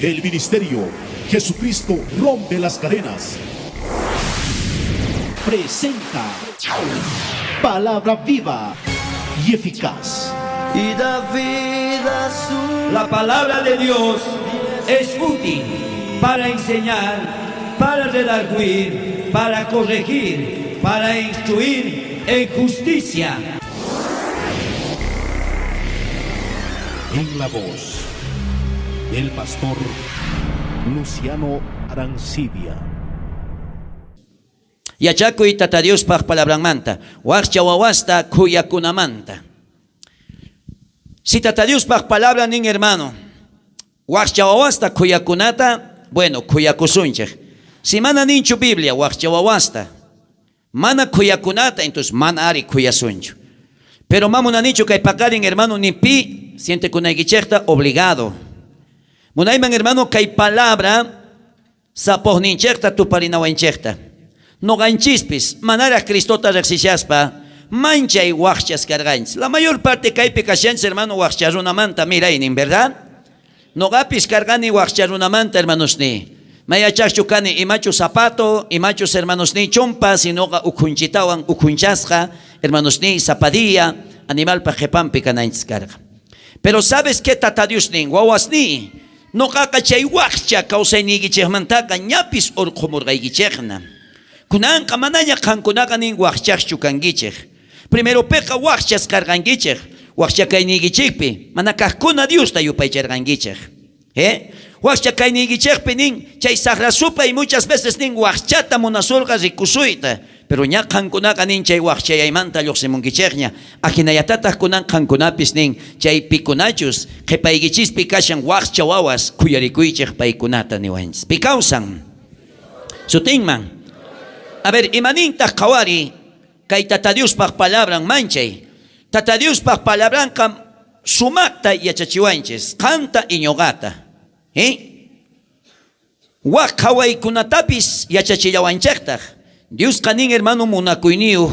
El ministerio Jesucristo rompe las cadenas. Presenta Palabra viva y eficaz. Y da vida su La palabra de Dios es útil para enseñar, para redarguir, para corregir, para instruir en justicia. En la voz del pastor Luciano Arancibia. Yachakuy Tata Diospaj palabranmanta, wajcha wawasta khuyakunamanta. Si Tata Diospaj palabra nin hermano, wajcha wawasta khuyakunata, bueno, khuyakusunchej. Si mana ninchu Biblia, wajcha wawasta, mana khuyakunata, entonces mana ari khuyasunchu. Pero mamunanichu kay paqarin hermano ni pi sientekunaykichejta obligado. Munayman hermano kay palabra sapojninchejta tuparinawanchejta. Noqanchispis manaraj Cristota rejsishaspa manchay wajchas karqanchis. La mayor parte kaypi kashanchis hermano wajcha runamanta miraynin, ¿verdad? Noqapis karqani wajcha runamanta hermanosni. Mayachajchu kani imachu zapato, imachus hermanosni chumpa, sinoqa ukhunchitawan ukhunchasqa, hermanosni zapadilla, animalpa qhepanpi kananchis karqa. Pero ¿sabes qué Tata Dios nin? Wawasni, noqaqa chay wajcha kawsayniykichejmantaqa ñapis urqhumurqaykichejna. Kunanqa manaña qankunaqa nin wajchajchu kankichej. Primeropiqa wajchas karqankichej, wajcha kayniykichejpi, mana kajkuna Diosta yupaycharqankichej. ¿Eh? Wajcha kayniykichejpi nin, chay sajra supay muchas veces nin wajchata munasurqa rikusuyta. Pero ña qankunaqa nin chay wajchayaymanta lluqsimunkichejña. Ajinayatataq kunan qankunapis nin chay pikunachus qhipaykichispi kashan wajcha wawas khuyarikuychej paykunata niwanchis. Pikawsan. Sutinman. A ver, imanintaq qhawari kay Tata Diospaj palabran manchay. Tata Diospaj palabranqa sumaqta yachachiwanchis, qanta iñuqata. ¿Eh? Waj qhawaykunatapis yachachillawanchejtaj. Diosqa nin hermano munakuyniyuq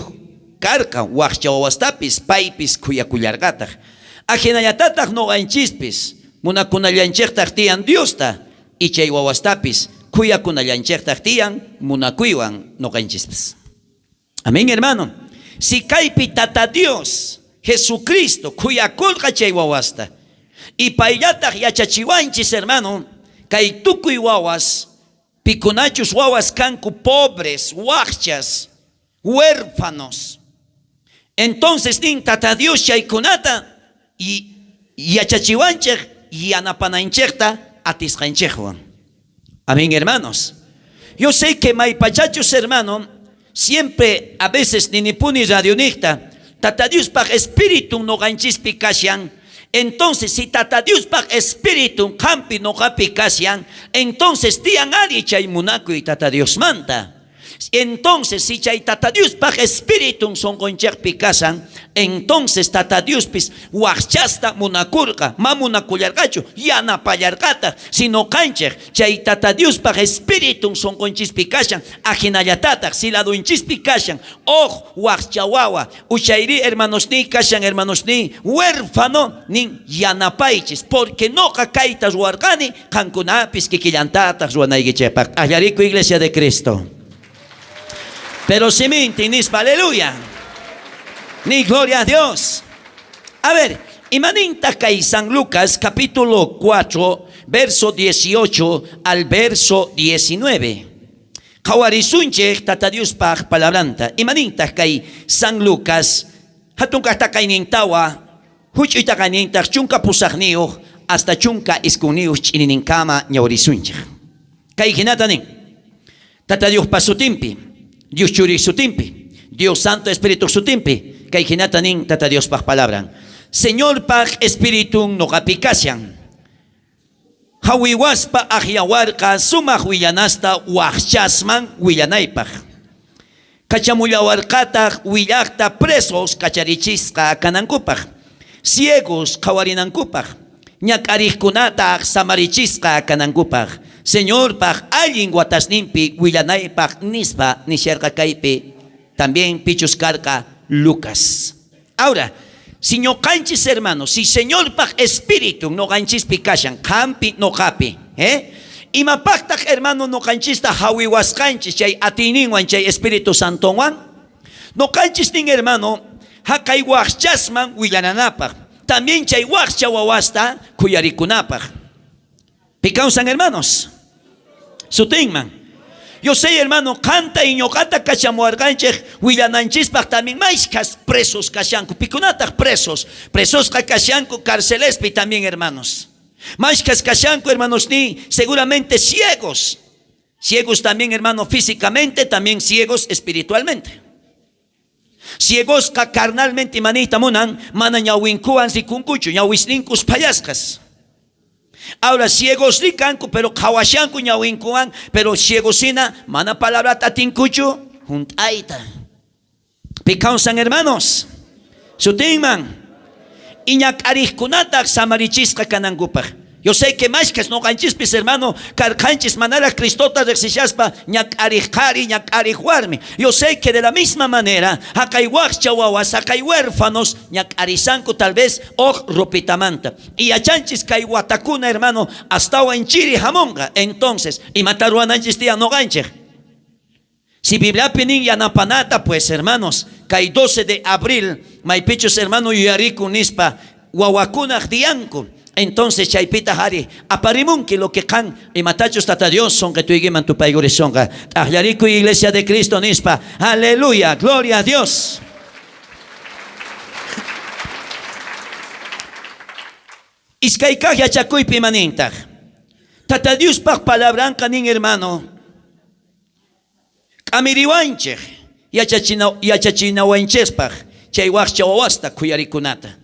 karqa wajcha wawastapis paypis khuyakullarqataj. Ajinallatataq noqanchispis munakunallanchejtaj tiyan Diosta y chay wawastapis khuyakunallanchejtaj tiyan munakuywan noqanchispis. Amén, hermano. Si kaypi Tata Dios Jesucristo khuyakulqa chay wawasta y payllataj yachachiwanchis hermano kay tukuy wawas pikunachus wawas kanku pobres, wajchas, huérfanos. Entonces nin Tata Dios chaykunata y yachachiwanchej yanapananchejta atisqanchejwan. Amén, hermanos. Yo sé que maypachachus hermano siempre a veces ninipuni radionijta Tata Diospaj espíritu noqanchispi kashan. Entonces, si Tata Diospaj espíritu qampi noqapi kashan, entonces tiyan ari chay munakuy Tata Diosmanta. Entonces, si chay Tata Diospaj espíritu sonqonchejpi kashan, entonces Tata Diospis wajchasta munakurqa, ma munakullarqachu, yanapallarqataj, sino qanchej chay Tata Diospaj espíritu sonqonchispi kashan, ajinallatataq si ladunchispi kashan, oj wajcha wawa, uchayri hermanosni kashan hermanosni, huérfano nin yanapaychis, porque noqa kayta ruwarqani, qankunapis kikillantataq ruwanaykichejpaq. Allariku Iglesia de Cristo. Pero si minti nispa, aleluya. Ni gloria a Dios. A ver, imaninta kay San Lucas capítulo 4, verso 18 al verso 19. Qhawarisunchej Tata Diospaj palabranta. Imaninta kay San Lucas hatun kajtaqaynintawa huch'uytaqaynintaq chunka pusaqniyuq hasta chunka iskunniyuq ch'inininkama ñawrisunchej. Kay hinata nin. Tata Diospa sutinpi, Dios churi sutinpi, Dios Santo Espíritu sutinpi, kay hinata nin Tata Diospaj palabran. Señorpaj Espíritu noqapi kashan. Jawiwaspa ajyawarqa sumaq willanasta wajchasman willanaypaj. Kachamullawarqataq willaqta presos kacharichisqa kanankupaj. Ciegos qhawarinankupaj. Ñak'ariqkunataq samarichisqa kanankupaj. Señorpaj allin watasninpi willanaypaj nispa nisharqa kaypi también pichus karqa Lucas. Ahora, si ñuqanchis hermanos, si Señorpaj espíritu noqanchispi kashan, qampi noqapi. Eh? Imapajtaj hermano noqanchista jawiwasqanchis chay atiyninwan chay Espíritu Santonwan? Noqanchis nin hermano, jaqay wajchasman willananapaj. También chay wajcha wawasta khuyarikunapaj. Pi kawsan hermanos? Sutinman. Yo sé, hermano, qanta y ñoqata kachamuwarqanchej willananchispaj también mashkhas presos kashanku. Pikunataj presos? Presosqa kashanku carcelespi también, hermanos. Mashkhas kashanku, hermanos, ni seguramente ciegos. Ciegos también, hermano, físicamente, también ciegos espiritualmente. Ciegosqa carnalmente maniyta munan, mana ñawinkuwan rikunkuchu, ñawisninkus phayasqas. Ahora ciegos rikanku, pero qhawashanku ñawinkuwan, pero ciegosina mana palabrata atinkuchu junt'ayta. Pi kawsan hermanos? Sutinman. Iñak'ariqkunataj samarichisqa kanankupaj. Yo sé que mashkhas noqanchispis hermano karqanchis manaraj Cristota riqsishaspa ñak'ariq qhari ñak'ariq warmi. Yo sé que de la misma manera jaqay wajcha wawas jaqay huérfanos ñak'arisanku tal vez uj ropitamanta. Y yachanchis kay watakuna hermano astawan chiri jamonqa. Entonces, imata ruwananchis tiyan noqanchej? Si Bibliapi nin yanapanata, pues hermanos, kay 12 de abril maypichus hermano yuyarikun nispa wawakunaj dianku. Entonces chaypita ari aparimunki lo que qan imatachus Tata Dios sonqetuykiman tupaykurisonqa. T'ajllarikuy Iglesia de Cristo nispa. Aleluya, gloria a Dios. Iskay kaj yachakuypi imanintaj? Tata Diospaj palabranqa nin hermano, k'amiriwanchej yachachinawanchejpaj chay wajcha wawasta khuyarikunata.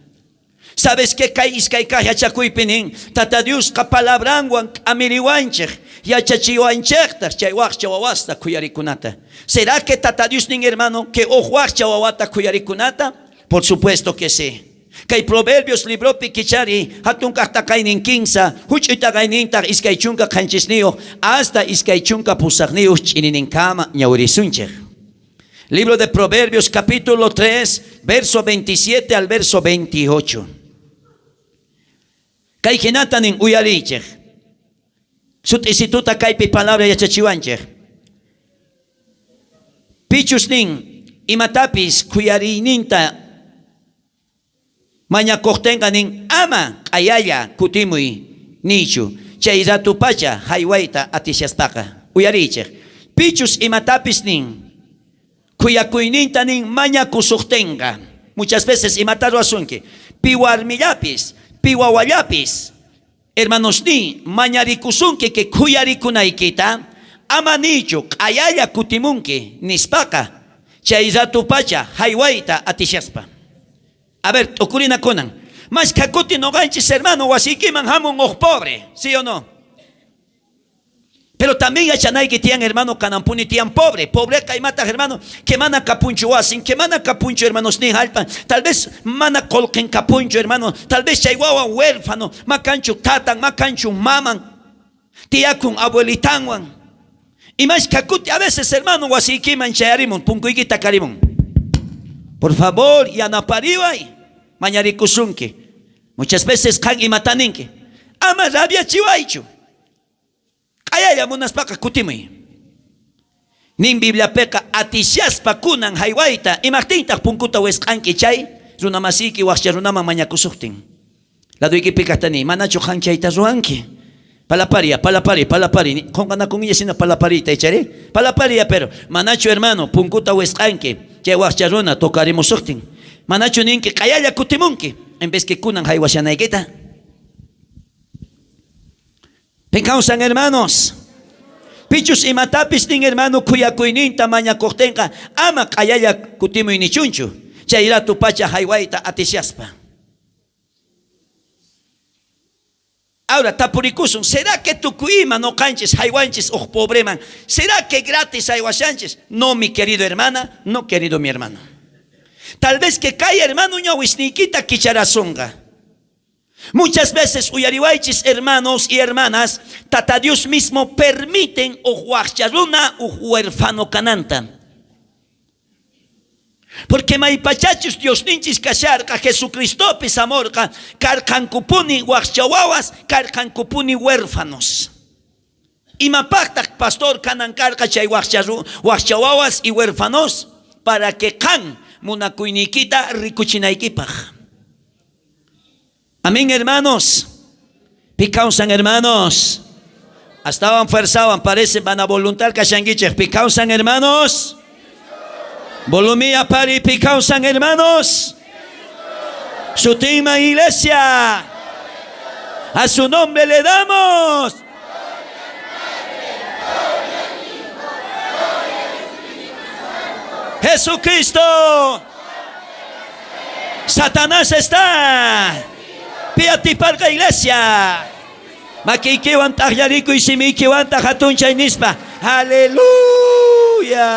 ¿Sabes qué? Kay iskay kaj yachakuypi nin, Tata Diosqa palabranwan k'amiriwanchej yachachiwanchejtaj chay wajcha wawasta khuyarikunata. ¿Será que Tata Dios nin hermano que uj wajcha wawata khuyarikunata? Por supuesto que sí. Kay Proverbios libropi kichari hatun kajtaqaynin kinsa huch'uy taqaynintaj 27 hasta 28 ch'inininkama ñawirisunchej. Libro de Proverbios capítulo 3, verso 27 al verso 28. Kay hinata nin uyarichej. Sut'isituta kaypi palabra yachachiwanchej. Pichus nin imatapis khuyariyninta mañakojtenqa nin ama q'ayalla kutimuy nichu chay ratu pacha jaywayta atishaspaqa. Uyarichej. Pichus imatapis nin khuyakuyninta nin mañakusojtenqa. Muchas veces imata ruwasunki. Pi warmillapis, pi wawallapis, hermanos ni mañarikusunki que khuyarikunaykita ama nichu q'ayalla kutimunki nispaqa chay ratu pacha jaywayta atishaspa. A ver, t'ukurina kunan. Mashkha kuti noqanchis hermano wasiykiman hamun uj pobre, ¿sí o no? Pero también yachanayki tiyan hermano kanampuni tiyan pobre. Pobreqa imataq hermano que mana kapunchu wasin, que mana kapunchu hermanos ni jallp'an. Tal vez mana qolqen kapunchu hermano. Tal vez chay wawa huérfano, makanchu tatan, makanchu maman. Tiyakun abuelitanwan. Y mashkha kuti a veces hermano wasiykiman chayarimun, punkuykita karimun. Por favor, yanapariway, mañarikusunki. Muchas veces qan imataninki. Ama rabiachiwaychu. Q'ayalla munaspaqa kutimuy. Nin Bibliapiqa atishaspa kunan jaywayta imajtintaq punkuta wisq'anki chay runa masiyki wajcha runaman mañakusojtin. Ladoykipi kajtani, manachu qan chayta ruwanki? Palaparia, palapari, palapari. Qonqanakunilla sina palaparita ichari. Palaparia, pero manachu hermano punkuta wisq'anki chay wajcha runa tocarimusojtin. Manachu ninki q'ayalla kutimunki en vez que kunan jaywashanaykita. Pinkawsan hermanos. Pichus imatapis nin hermano khuyakuyninta mañakojtenqa ama q'ayalla kutimuy nichunchu. Chay ratu pacha jaywayta atishaspa. Ahora tapurikusun, ¿será que tukuyima noqanchis jaywanchis uj pobreman? ¿Será que gratis jaywashanchis? No, mi querido hermana, no querido mi hermano. Tal vez que kay hermano ñawisniykita kicharasunqa. Muchas veces uyariwaychis hermanos y hermanas, Tata Dios mismo permiten uj wajcha runa uj huérfano kananta. Porque maypachachus Dios ninchis kasharqa Jesucristopis amorqa karqankupuni wajcha wawas, karqankupuni huérfanos. Imapajtaj pastor kanan karqa chay wajcha wawas y huérfanos? Para que qan munakuyniykita rikuchinaykipaj. Amén, hermanos. Pi kawsan, hermanos? Astawan fuerzawan parece van a voluntad kashankichej. Pi kawsan, hermanos? Volumía pari pi kawsan, hermanos? Sutima iglesia. A su nombre le damos. Jesucristo. Satanás está. Pi atiparqa iglesia. Makiykiwan t'ajllarikuy simiykiwantaq jatunchay nispa. Aleluya.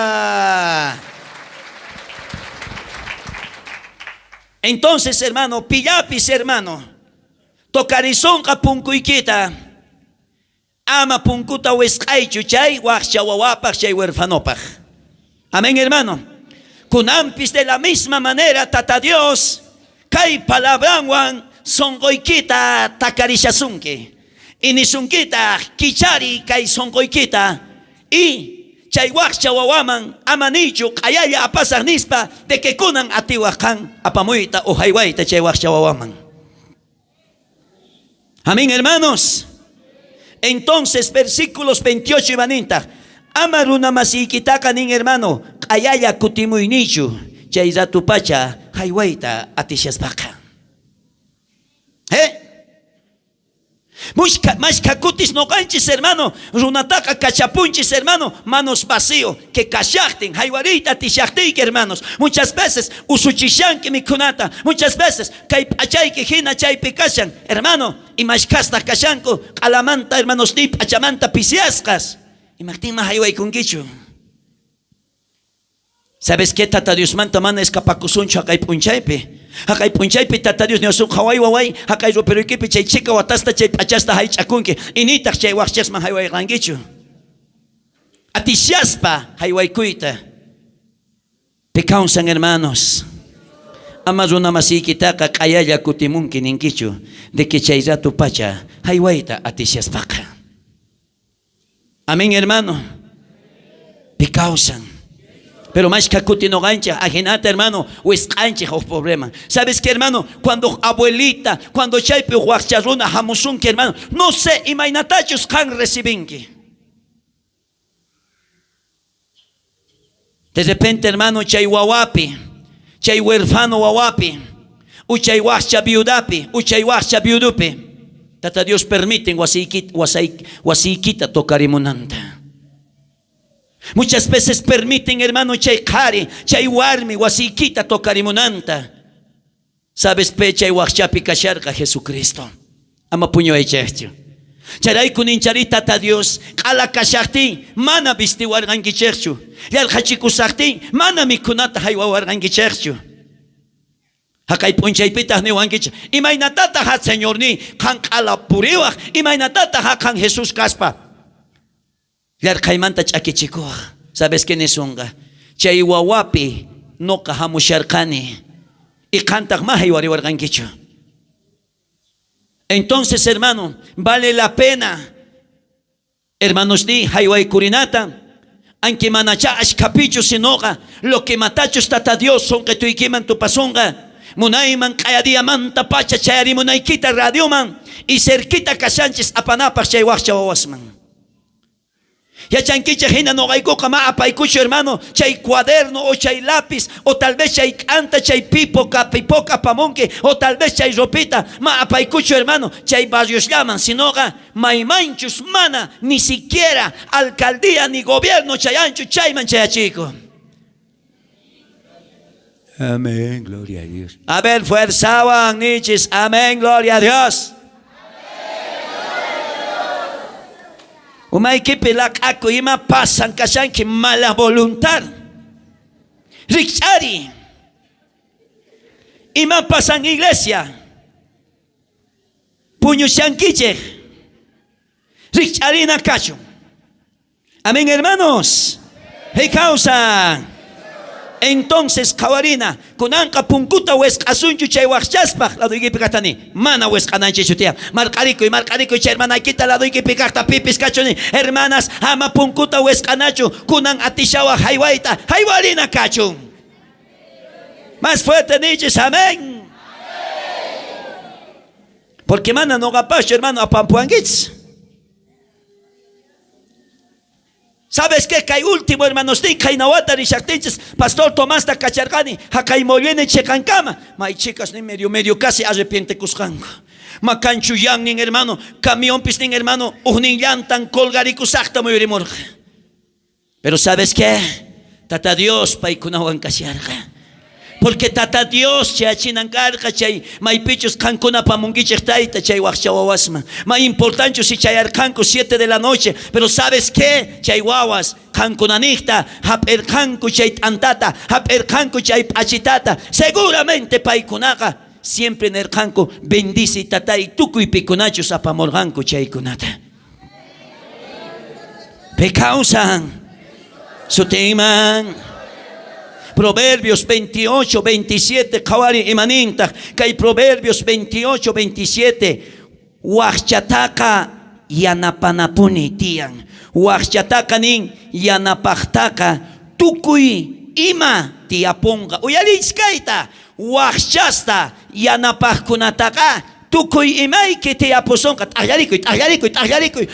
Entonces, hermano, pillapis, hermano, tocarizonqa punkuykita, ama punkuta wisq'aychu chay wajcha wawapaj, chay huerfanopaj. Amén, hermano. Kunampis de la misma manera, Tata Dios, kay palabranwan sonqoykita takarishasunki. Inisunkita kichari kay sonqoykita y chay wajcha wawaman amanichu q'ayalla apasaj nispa de que kunan atiwaj qan apamuyta o jaywayta chay wajcha wawaman. Amén, hermanos. Entonces, versículos 28 y vanintaj. Ama runa masiykitaka nin hermano, q'ayalla kutimuynichu chay ratu pacha jaywayta atishaspaqa. ¿Eh? Mashka kutis noqanchis hermano, runataqa kachapunchis hermano, manos vacío, que kashaqtin, haywariyta atishaqtiyki hermanos. Muchas veces usuchishanki mikhunata, muchas veces kay p'achayki hina chaypi kashan, hermano, y mashkastaq kashanku, q'alamanta hermanos ni p'achamanta pisiasqas. Imaqtinma haywaykunkichu. ¿Sabes qué? Tata Diosmanta mana escapakusunchu haqay p'unchaypi. Haqay p'unchaypi Tata Dios niwasun qhaway waway, haqay ruperuykipi chay chika watasta chay p'achasta haych'akunki, initaq chay waqchasman haywayqankichu. Atishaspa haywaykuyta. Pi kawsan, hermanos. Ama runa masiykitaqa q'ayalla kutimunki ninkichu, de que chay rato pacha haywayta atishaspaqa. Amén, hermano. Pi kawsan. Pero mashka kuti noqanchej, ajinata, hermano, wisq'anchej uj problema. ¿Sabes qué, hermano? Cuando abuelita, cuando chaypi uj wajcha runa hamusunki, hermano, no sé imaynatachus qan recibinki. De repente, hermano, chay wawapi, chay huerfano wawapi, u chay wajcha viudapi, u chay wajcha viudupi, Tata Dios permiten wasiykita tocarimunanta. Muchas veces permiten, hermano, chay qhari, chay warmi wasiykita tocarimunanta. ¿Sabes, pe chay wajchapi kasharqa Jesucristo? Ama puñuaychejchu. Chayrayku ninchari Tata Dios, q'ala kashaqtin mana vistiwarqankichejchu. Yarqhachikusaqtin mana mikhunata haywawarqankichejchu. Haqay p'unchaypitaq niwankichej, imaynatataq ha Señorni qan q'ala puriwaj, imaynatataq ha qan Jesús kaspa yarqhaymanta ch'akichikuwaj. ¿Sabes qué nisunqa? Chay wawapi noqa hamusharqani y qantaq ma haywariwarqankichu. Entonces, hermano, vale la pena, hermanos ni haywaykurinata, aunque manacha ashkapichu sinoqa, lo que matachus Tata Dios sonqetuykiman tupasonqa, munayman q'ayadiamanta pacha chayarimunaykita radioman y cerquita kashanchis apanapaj chay wajcha wawasman. Yachankichej hina noqaykuqa ma apaykuchu, hermano, chay cuaderno o chay lápiz o tal vez chay k'anta, chay pipo, pipoca apamunki o tal vez chay ropita ma apaykuchu, hermano, chay barriosllaman, sinoqa maymanchus mana ni siquiera alcaldía ni gobierno chayanchu chayman chayachiku. Amén, gloria a Dios. A ver, fuerza, nichis. Amén, gloria a Dios. Umaykipi laq'aku ima pasan kashanki mala voluntad. Rikch'ari. Ima pasan iglesia. Puñushankichej. Rikch'arina kachun. Amén, hermanos. Hey, causa. Entonces qhawarina, kunanqa punkuta wesq'asunchu chay wajchaspaj ladoykipi kajta ni, mana wesq'ananchikchu tiyan. Marq'arikuy, marq'arikuy chay hermanaykita ladoykipi kajta pipis kachun ni, hermanas, ama punkuta wesq'anachu, kunan atishawaj jaywayta, jaywarina kachun. Más fuerte nichis, amén. Porque mana noqapaschu, hermano, apampuankichis. ¿Sabes qué? Kay último, hermanosnin, khaynawata rishaqtinchis, pastor Tomasta kacharqani, haqay mollene cheqankama. May chicas nin medio medio casi arrepientekusqanku. Makanchu yannin, hermano, camionpis nin, hermano, ujnin llantan colgarikusaqta muyurimurqa. Pero ¿sabes qué? Tata Dios paykunawan kasharqa. Porque Tata Dios chayachinan karqa chay maypichus qankuna apamunkichej tayta chay wajcha wawasman. May importanchu si chayarqanku 7 de la noche, pero ¿sabes qué? Chay wawas qankunanijta jap'irqanku chay t'antata, jap'irqanku chay p'achitata. Seguramente paykunaqa siempre nerqanku bendici tatay tukuy pikunachus apamurqanku chaykunata. Pe kawsan sutinman. Proverbios 28, 27, qhawari imanintaq kay Proverbios 28, 27, wajchataqa yanapanapuni tiyan. Wajchataqa nin yanapajtaqa tukuy ima tiyapunqa. Uyariychis kayta, wajchasta yanapajkunataqa tukuy imayki tiyapusonqa. T'ajllarikuy, t'ajllarikuy, t'ajllarikuy.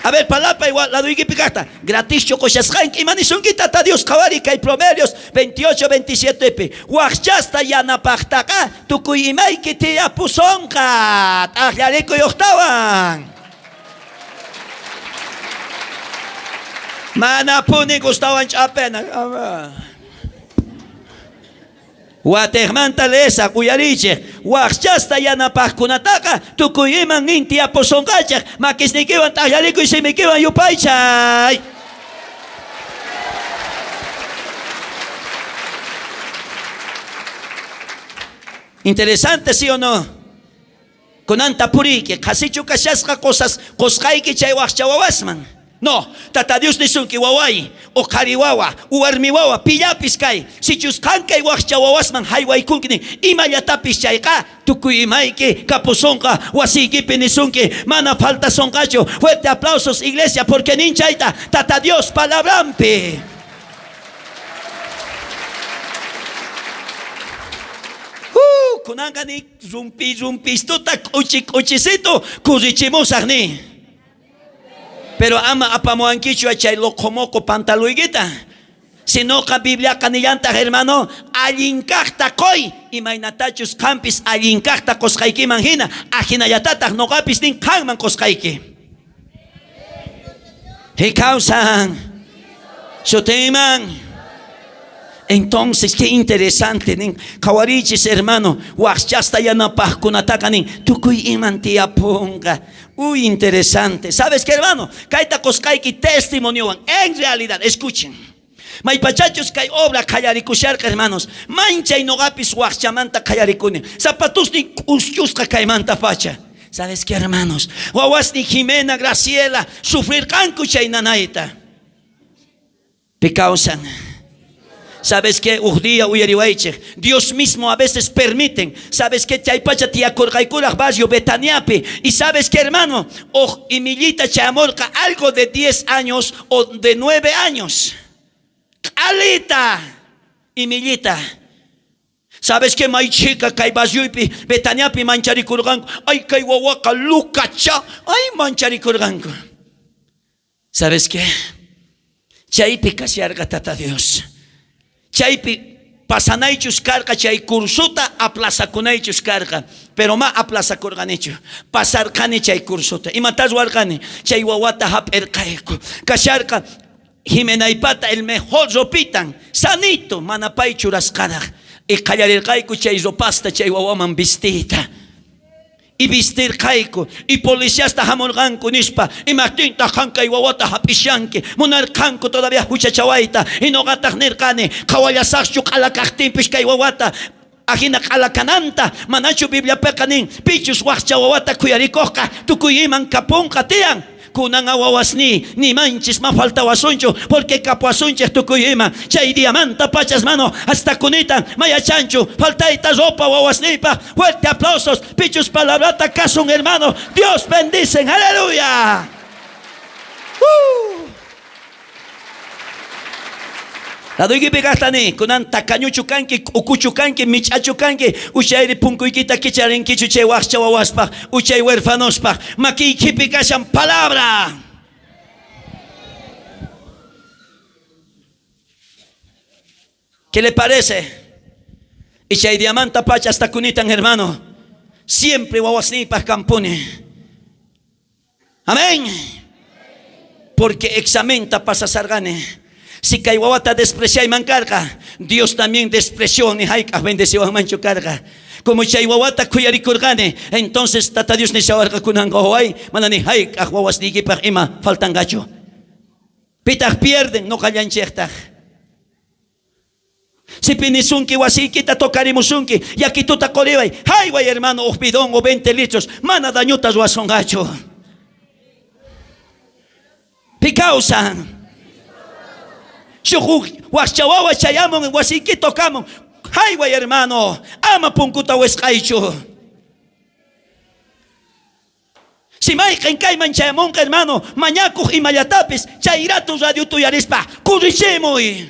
A ver, palapa igual, ladoykipi kajta. Gratischu qoshasqanki, ima nisunki Tata Dios qhawari kay Proverbios 28, 27 pi. Wajchasta yanapajtaqa tukuy imayki tiyapusonqa. T'ajllarikuy ujtawan. Manapuni gustawan ch'apena. Watejmanta leesaj, uyarichej, wajchasta yanapajkunataqa tukuy iman nin tiyapusonqachej, makisniykiwan t'ajllarikuy simiykiwan yupaychay. Interesante, ¿sí o no? Kunanta puriyki, qhasichu kashasqa cosas qosqayki chay wajcha wawasman. No, Tata Dios nisunki waway, o qhari wawa, u warmi wawa, pillapis kay, sichus qan kay wajcha wawasman jaywaykunki nin, imallatapis chayqa, tukuy imayki kapusonqa, wasiykipi nisunki, mana faltasonqachu. Fuerte aplausos, iglesia, porque nin chayta, Tata Dios palabrampi. Kunanqa ni rumpi rumpistuta k'uchi k'uchisitu kurrichimusaj ni. Pero ama apamuwankichu chay loqomoqo pantaloykita. Sinoqa Bibliaqa nillantaj, hermano, allin kajta qoy, imaynatachus qanpis allin kajta qosqaykiman hina, ajinallatataj noqapis nin qanman qosqayki. Rikawsan sutinman. Entonces, qué interesante, nin, qhawarichis, hermano, wajchasta yanapajkunataqa nin, tukuy iman tiyapunqa. Uy, interesante. ¿Sabes qué, hermano? Kayta qosqayki testimoniowan. En realidad, escuchen. Maypachachus kay obra qallarikusharqa, hermanos. Manchay noqapis wajchamanta qallarikuni. Zapatusnin k'uschusqa kaymanta pacha. ¿Sabes qué, hermanos? Wawasni Jimena, Graciela, sufrirqanku chay nanayta. Pecausan. ¿Sabes qué? Uj día uyariwaychej. Dios mismo a veces permiten. ¿Sabes qué? Chay pacha tiyakurqaykuraj barrio Betaniapi. Y ¿sabes qué, hermano? Uj imillita chamorqa algo de 10 años o de 9 años. Q'alita imillita. ¿Sabes qué? May chica kay barriopi Betaniapi mancharikurqanku. Ay, kay wawaqa lukacha. Ay, mancharikurqanku. ¿Sabes qué? Chaypi kasharqa Tata Dios. Chaypi pasanaychus karqa chay cursuta aplazakunaychus karqa. Pero ma aplazakurqanichu. Pasarqani chay cursuta. Imatas warqani? Chay wawata hap'irqayku. Kasharqa Jimenaypata el mejor ropitan. Sanito mana pay churasqaraq. Y qallarirqayku chay ropasta chay wawaman vistita. Y vistirqayku. Y policiasta hamurqanku nispa, imajtintaq qan kay wawata hap'ishanki, munarqanku todavía huchachawayta. Y noqataq nirqani, qhawallasaqchu q'alakaqtinpis kay wawata, ajina q'alakananta, manachu Bibliapiqa nin, pichus wajcha wawata khuyarikuqqa, tukuy iman kapunqa tiyan. Kunanqa wawasniy, nimanchis ma faltawasunchu, porque kapuwasunchej tukuy ima. Chay diamanta pacha, hermano, hasta kunita mayachanchu faltayta ropa wawasniypaj. Fuerte aplausos, pichus palabrata kasun, hermano. Dios bendicen, aleluya. Laduykipi kajtani, kunan takañuchu kanki, k'ukuchu kanki, mich'achu kanki, uchayri punkuykita kicharinkichu chay wajcha wawaspaj, uchay huerfanospaj, makiykipi kashan palabra. ¿Qué le parece? Y chay diamanta pacha hasta kunitan, hermano, siempre wawasniypaj kampuni. Amén. Porque examenta pasasargani. Si kay wawata despreciayman karqa, Dios también despreció ni hayk'aj bendeciwanmanchu karqa. Como chay wawata khuyarikurqani, entonces Tata Dios nishawarqa kunanqa waway, mana ni hayk'aj wawasniykipaj ima faltanqachu. Pitaq pierden noqallanchejtaj. Si pinisunki wasiykita tocarimusunki, yakituta qoriway, hayway hermano, uj bidón o 20 litros, mana dañuta ruwasonqachu. Pi kawsan. Shuj wajcha wawa chayamun wasiyki tocamun, hayway hermano, ama punkuta wisq'aychu. Si mayqen kayman chayamunqa hermano, mañakuq imallatapis, chay rato radio tuyarispa, kurrichimuy.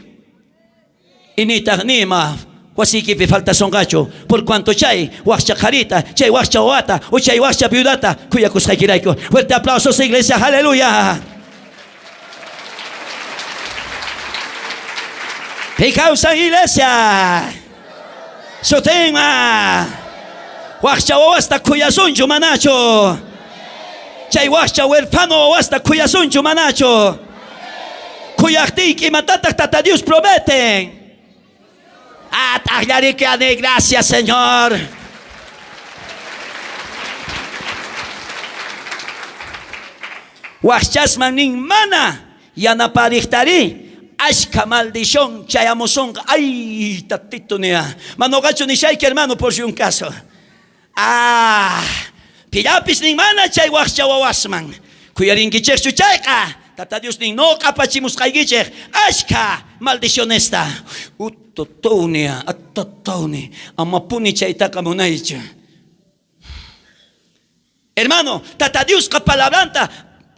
Initaq nima wasiykipi faltasonqachu, por cuanto chay wajcha qharita, chay wajcha wawata, o chay wajcha viudata khuyakusqaykirayku. Fuerte aplausos, iglesia, aleluya. Pi kawsan iglesia. Sutinma. Wajcha wawasta khuyasunchu manachu. Chay wajcha huerfano wawasta khuyasunchu manachu. Khuyajtiyki imatataq Tata Dios prometen. Ah, t'ajllarikani, gracias Señor. Wajchasman nin mana yanaparijtari, ashka maldición chayamusonqa. Ay, tatito nia. Manoqachu nishayki, hermano, por si un caso. Ah, pillapis nin mana chay wajcha wawasman. Khuyarinkichejchu chayqa. Tata Dios nin no apachimusqaykichej ashka maldicionesta. Utotonia, atotoni, amapuni chaytaqa munaychu. Hermano, Tata Diosqa palabranta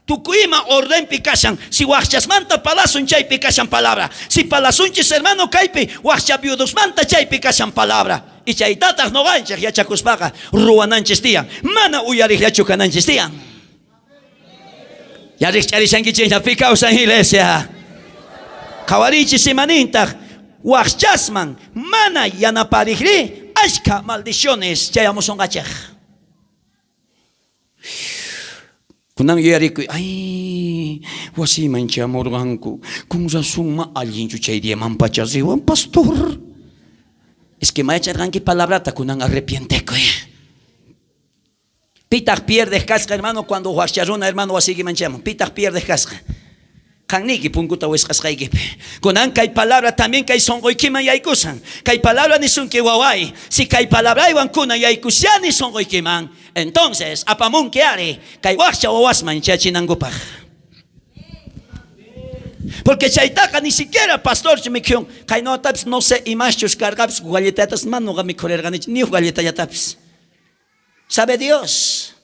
tukuyma ordenpi kashan. Si wajchasmanta palasun chaypi kashan palabra. Si palasunchis hermano kaypi wajcha viudosmanta chaypi kashan palabra. Y chaytataq noqanchej yachakuspaqa ruwananchis tiyan. Mana uyariqllachu kananchis tiyan. Ya rijch'arishankichejña pi kawsan iglesia. Qhawarichis imanintaq wajchasman mana yanaparijri ashka maldiciones chayamusonqachej. Kunan yuyarikuy, ay, wasiyman chamurqanku, con razón ma allinchu chay diaman pacha riwan, pastor. Es que mayacharqanki palabrata kunan arrepientekuy. Pitaq pierdes kasqa, hermano, cuando wajcha runa, hermano, wasiykiman chamun. Pitaq pierdes kasqa. Qanniyki punkuta wisq'asqaykipi. Kunan kay palabra también kay sonqoykiman yaykusan. Kay palabra nisunki waway. Si kay palabraywan kunan yaykushani sonqoykiman, entonces apamunki ari kay wajcha wawasman chachinankupaj. Porque chaytaqa ni siquiera pastor mikhun. Kaynotapis no sé imaschus karqapis galletatas manuqa mikhurerqanichu ni galletallatapis. Sabe Dios.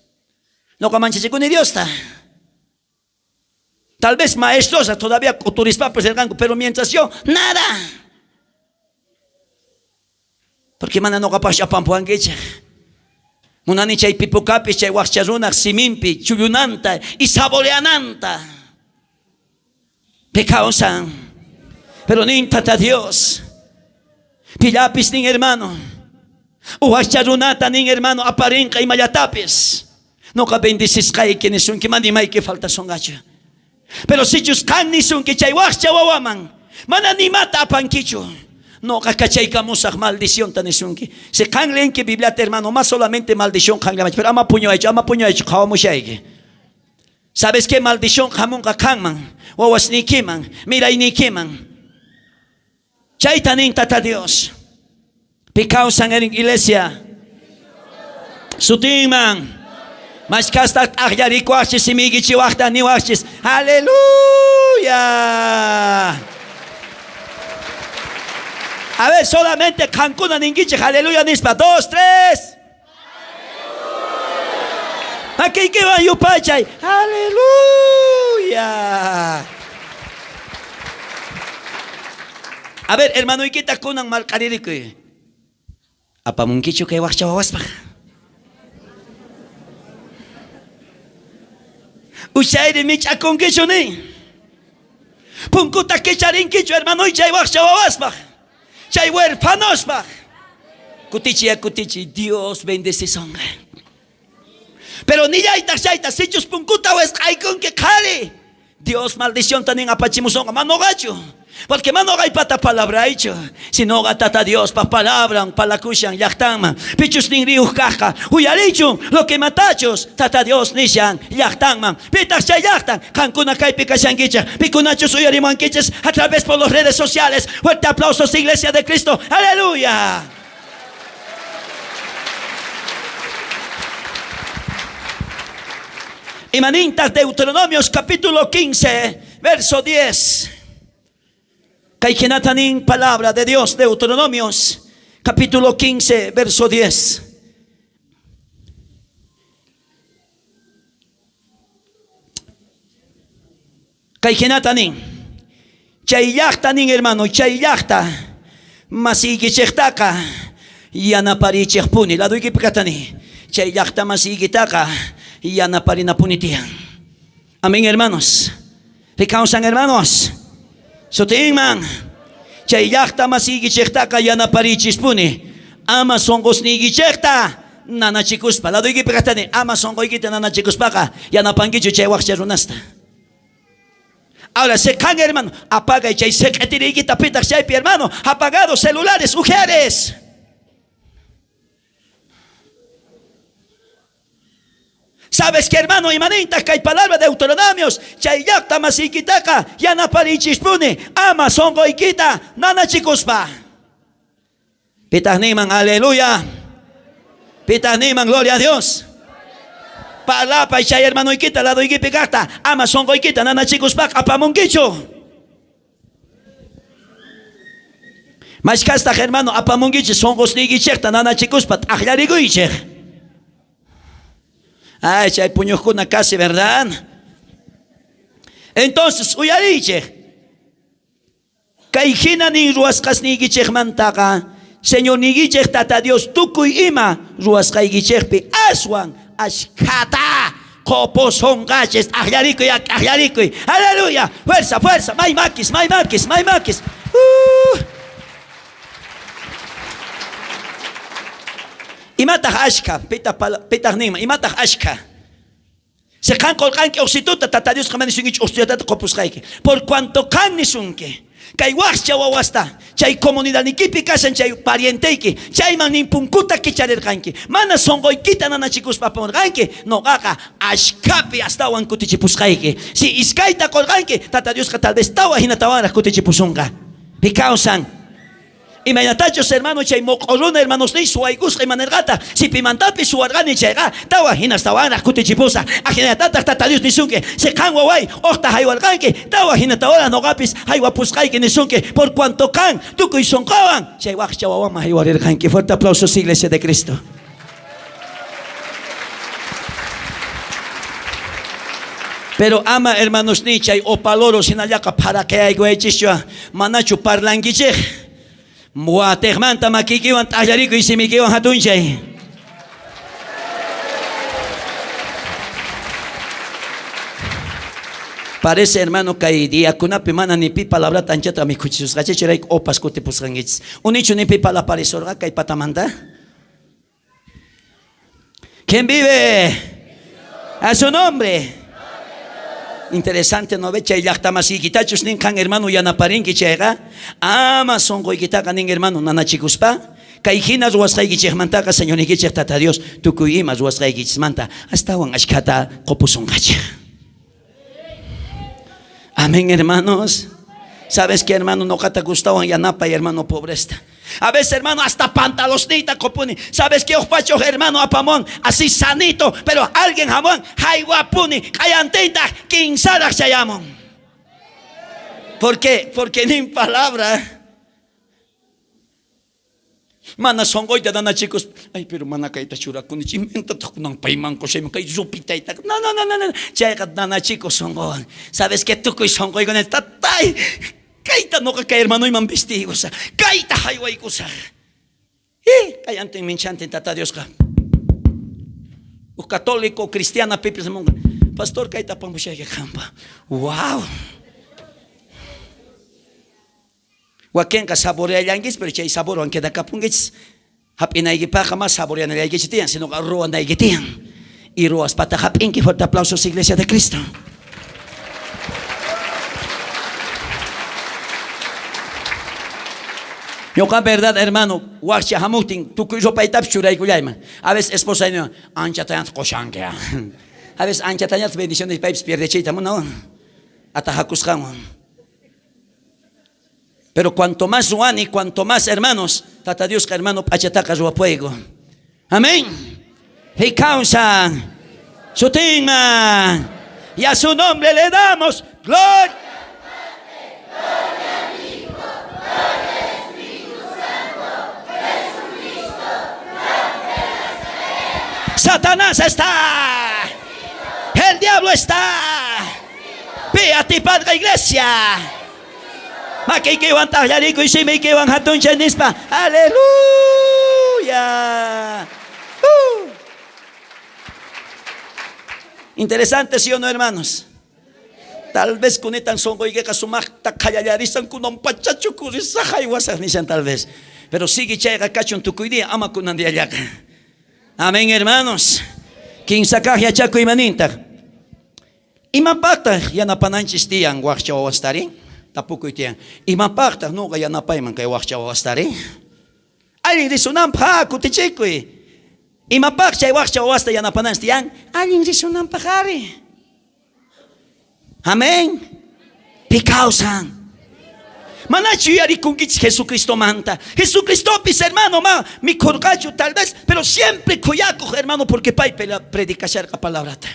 Noqa manchachikuni Diosta. Tal vez maestrosa todavía turispapas erqanku, pero mientras yo, nada. Porque mana noqapash apampuankichej. Munani chay pipukapis chay wajcha runaj siminpi chullunanta y saboreananta. Pecausan. Pero nin Tata Dios. Pillapis nin hermano. Wajcha runata nin hermano aparinqa imallatapis. Noqa bendicisqayki nisunki manimayki faltasonqachu. Pero sichus qan nisunki chay wajcha wawaman, mana nimata apankichu. Noqa kachaykamusaq maldicionta nisunki. Si qan leenki Bibliata, hermano, más solamente maldición qanllamachu, pero ama puñuaychu, ama puñuaychu, qhawamushayki. ¿Sabes qué maldición hamunqa qanman, wawasniykiman, mirayniykiman? Chayta nin Tata Dios. Pi kawsan erin iglesia. Sutinman. Mashkhastaj t'ajllarikuwajchis simiykichiwajta niwajchis. Aleluya. A ver, solamente qankuna ninkichej aleluya nispa. 2, 3. Makiykiwan yupaychay. Aleluya. A ver, hermanoykita kunan marq'aririkuy. Apamunkichu kay wajcha wawaspaj? Uchayri mich'akunkichu ni? Punkuta kicharinkichu hermanoy chay wajcha wawaspaj? Chay huerfanospaj? Kutichiy, kutichiy, Dios bendecisonqa. Pero nillaytaj chayta, sichus punkuta wisq'aykunki qhari, Dios maldicionta nin apachimusonqa, ma noqachu. Porque ma noqaypata palabraychu, sinoqa Tata Diospa palabran palakushan llajtanman. Pichus ninriyuj kajqa, uyarichun lo que matachus Tata Dios nishan llajtanman. Pitaj chay llajtan, qankuna kaypi kashankichej, pikunachus uyarimuwankichis a través por las redes sociales. Fuerte aplausos, Iglesia de Cristo. Aleluya. Imanintaj Deuteronomios capítulo 15, verso 10. Kay jinata nin palabra de Dios, Deuteronomios capítulo 15, verso 10. Kay jinata nin. Chay llajta nin hermano, chay llajta masiykichejtaqa yanaparichejpuni. Laduykipi kajta ni. Chay llajta masiykitaqa yanaparinapuni tiyan. Amén, hermanos. Rikawsan, hermanos. Sutinman. Chay llajta masiykichejtaqa yanaparichispuni. Ama sonqosniykichejta nanachikuspa. Laduykipi kajta ni. Ama sonqoykita nanachikuspaqa yanapankichu chay wajcha runasta. Ahora, seqan, hermano, apaga chay seq'etiriykita pitaq chaypi, hermano, apagados celulares, ujeres. ¿Sabes qué, hermano? Imanintaq kay palabra de Deuteronomios, chay llaqta masiykitaqa yanaparichispuni, ama sonqoykita nanachikuspa. Pitaq ninman, aleluya. Pitaq ninman, gloria a Dios. Parlapay chay hermanoykita ladoykipi kajta, ama sonqoykita nanachikuspaqa apamunkichu. Mashkhastaj, hermano, apamunkichis sonqosniykichejta nanachikuspa t'ajllarikuychej. Ay, chay puñujkuna casi, ¿verdad? Entonces, uyariychej. Kay jina nin ruwasqasniykichejmantaqa, Señorniykichej Tata Dios tukuy ima ruwasqaykichejpi aswan ashkhata qopusonqachis. T'ajllarikuy, t'ajllarikuy. Aleluya. Fuerza, fuerza. May makis, may makis, may makis. Imataj ashkha? Pitaq ninman, imataj ashkha? Si qan qolqanki ujsituta, Tata Diosqa mana nisunkichu ujsitutata qopusqayki. Por cuanto qan nisunki, kay wajcha wawasta, chay comunidadniykipi kashan chay parienteyki, chayman nin punkuta kicharerqanki. Mana sonqoykita nanachikuspa apamunqanki, noqaqa ashkhapi astawan kutichipusqayki. Si iskayta qolqanki, Tata Diosqa tal vez tawa hinatawanraj kutichipusonqa. Pi kawsan. Imaynatachus, hermano, chay moq'o runa hermanosniy suwaykusqa imanerqata, si pimantapis suwarqani chayqa, tawa hinastawanraj kutichipusa. Ajinatataj Tata Dios nisunki, si qan waway ojta haywarqanki, tawa hinatawanraj noqapis haywapusqayki nisunki, por cuanto qan tukuy sonqowan chay wajcha wawaman haywarirqanki. Fuerte aplausos, Iglesia de Cristo. Pero ama, hermanos, ni chay opaloro hinallaqa pharaqeyaykuyachischu, manachu parlankichej. Watejmanta makiykiwan t'ajllarikuy simiykiwan hatunchay. Parece, hermano, kay diakunapi mana ni pi palabrata anchata mikhuchisusqachichrayku opas kutipusqankichis. Unichu ni pi palaparisurqa kay patamanta? ¿Quién vive? A su nombre. Interesante, ¿no ve? Chay llaqta masiykitachus nin qan, hermano, yanaparinki chayqa, ama sonqoykitaqa nin, hermano, nanachikuspa, kay hina ruwasqaykichejmantaqa Señorniykichej Tata Dios tukuy ima ruwasqaykichismanta astawan ashkhata qopusonqachej. Amén, hermanos. ¿Sabes qué, hermano? Noqata gustawan yanapay, hermano, pobresta. A veces, hermano, hasta pantalosniyta qopuni. ¿Sabes qué? Uj hermano apamuwan, así sanito, pero alguien jamuwan, jaywapuni, q'ayantintaj, kinsaraj chayamun. ¿Por qué? Porque ni palabra. Mana sonqoyta nanachicos. Ay, pero mana kayta churakuni. Chimenta kunan payman qoshayman kay rupitayta. No, no, no, no, no. Chayqa nanachicos sonqowan. ¿Sabes qué? Tukuy sonqoykuna tatay. Kayta noqa kay hermanoyman vestiykusaq. Kayta haywaykusaq. Y kayantin minchantin tata Diosqa. Uj católico cristiana pipis munqa. Pastor kayta apamushayki qampa. Wow. Wakinqa saboreallankichis, pero chay saborwan quedakapunkichis. Hap'inaykipaqqa mas saboreanallaykichis tiyan, sinoqa ruwanayki tiyan. Y ruwaspata hap'inki. Fuerte aplausos, Iglesia de Cristo. Ñuqa verdad, hermano, waqcha hamuptin tukuy ropaytapis churaykullayman. A veces esposa niwan, anchatañataq qushanki. A veces anchatañataq bendiciones paypis pierdechiyta munawan. Atajakusqanwan. Pero cuanto más ruwani, cuanto más hermanos, Tata Diosqa hermano p'achataqa ruwapuwayku. Amén. Y causa sutinman. Y a su nombre le damos gloria. Satanás está. El diablo está. Pi atipasqa iglesia. Makiykiwan tajllarikuy simiykiwan jatunchay nispa. Aleluya. Interesante, ¿sí o no, hermanos? Tal vez kunitan sonqoykiqa sumaqta qhallallarisan kunan pachachu kurisaq haywasaq nishan tal vez. Pero sigue chayqa kachun tukuy día ama kunan diallaqa. Amén, hermanos. Kinsa kaq yachakuy manintaq. Imapaqtaq yanapananchis tiyan waqcha wawastari? Tapukuy tiyan. Imapaqtaq nuqa yanapayman kay waqcha wawastari? Allin risunanpaq, ha, kutichikuy. Imapaq chay waqcha wawasta yanapananchis tiyan? Allin risunanpaq ari. Amén. Pi kawsan. Manachu yuyarikunkichis Jesucristomanta. Jesucristopis, hermano, ma mikhurqachu tal vez, pero siempre khuyakuq, hermano, porque pay predicasharqa palabrata.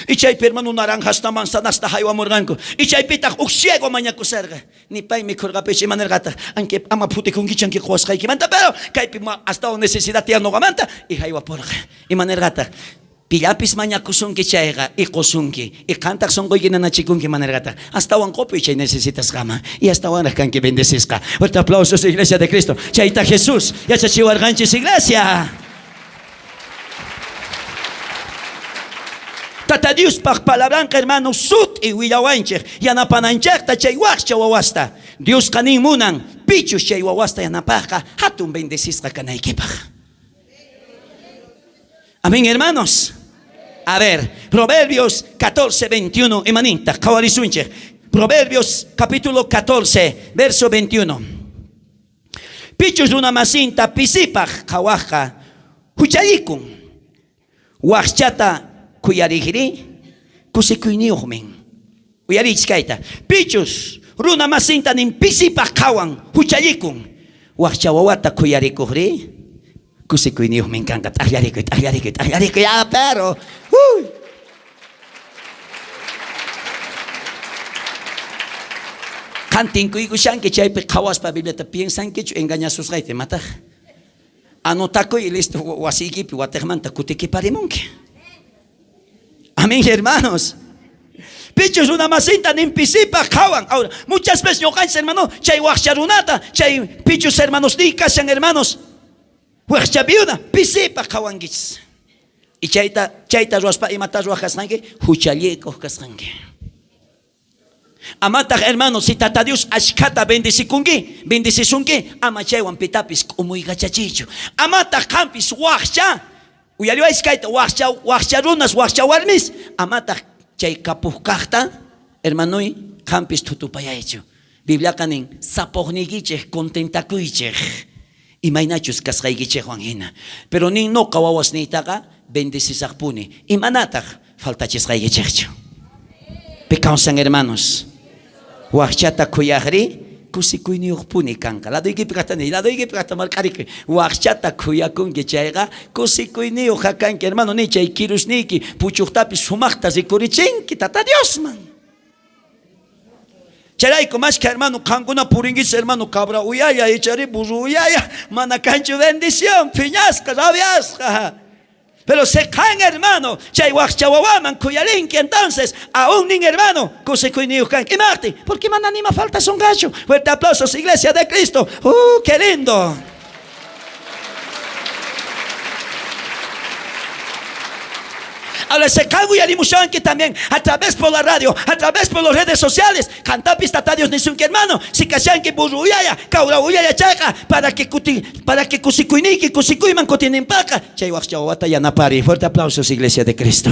Y chaypi, hermano, naranjasta, manzanasta haywamurqanku. Y chaypitaq uj ciego mañakusarqa. Ni pay mikhurqapis imanirqataq, anque ama phutikunkichu anque quwasqaykimanta, pero kaypi astawan necesidad tiyan nuqamanta, y haywapurqa. Imanirqataq, pillapis mañakusunki chayqa, y qusunki, y qantaq sonqoyki nanachikunki imanirqataq, astawan qupuy chay necesitasqaman, y astawanraq kanki bendecisqa. Fuerte aplausos, Iglesia de Cristo. Chayta Jesús yachachiwarqanchis, Iglesia. Tata Diospaq palabranqa, hermano, sut'i willawanchej, yanapananchejta chay waqcha wawasta. Diosqa nin munan, pichus chay wawasta yanapajqa, hatun bendecisqa kanaykipaq. Amén, hermanos. A ver, Proverbios 14, 21, imaninta, qhawarisunchej. Proverbios capítulo 14, verso 21. Pichus runa masinta pisipaj qhawajqa huchallikun. Waqchata khuyarijri kusikuyniyuqmin. Uyarichis kayta. Pichus runa masinta nin pisipaj qhawan huchallikun. Waqcha wawata khuyarikuqri kusikuyniyuqmin kanqa. T'aqllarikuy, t'aqllarikuy, t'aqllarikuy. Ah, pero. Uy. Qan tinkuykushanki chaypi qhawaspa Bibliata piensankichu engañasusqayta imataq? Anotakuy listo wasiykipi watejmanta kutikiparimunki. Amén, hermanos. Pichus runa masinta nin pisipaj qhawan. Ahora, muchas veces ñuqanchis, hermano, chay waqcha runata, chay pichus hermanos ni kashan, hermanos. Waqcha viuda, pisipaj qhawankichis. Y chayta ruwaspa imata ruwaj kasqanki, huchallikuq kasqanki. Amataq, hermano, si tata Dios ashkhata bendicikunki, bendicisunki, ama chaywan pitapis k'umuykachachichu. Amataq qampis waqcha, uyariwaychis kayta, waqcha, waqcha runas, waqcha warmis, amataq chay kapuj kajta, hermanoy, qampis thutupayaychu. Bibliaqa nin, sapoqniykichej contentakuychej, imaynachus kasqaykichejwan hina. Pero nin noqa wawasniytaqa bendecisaqpuni, imanataq faltachisqaykichejchu. Pi kawsan, hermanos. Waqchata khuyajri kusikuyniyojpuni kanqa. Ladoykipi kajta niy, ladoykipi kajta marq'arikuy. Wajchata khuyakunki chayqa kusikuyniyoj kanki, hermano, niy chay kirusniyki puchojtapis sumajta rikurichinki Tata Diosman. Chayrayku mashkha hermano qankuna purinkichis hermano cabra uyaya ichari burro uyaya, mana kanchu bendición, phiñasqa, rabiasqa. Pero si qan hermano chay wajcha wawaman khuyarinki, entonces aún nin hermano kusikuyniyoj kanki. Imajtin? Porque mana nima falta sonqachu. Fuerte aplausos, Iglesia de Cristo. ¡Qué lindo! Ahora se cago y que también a través por la radio, a través por las redes sociales, cantapis tata Dios nisunki hermano, si kashanki burro uyaya, cabra uyaya chayqa, para que kuti, para que kusikuyniyki kusikuyman kutininpaqa, chay wajcha wawata yanapari. Fuerte aplausos, Iglesia de Cristo.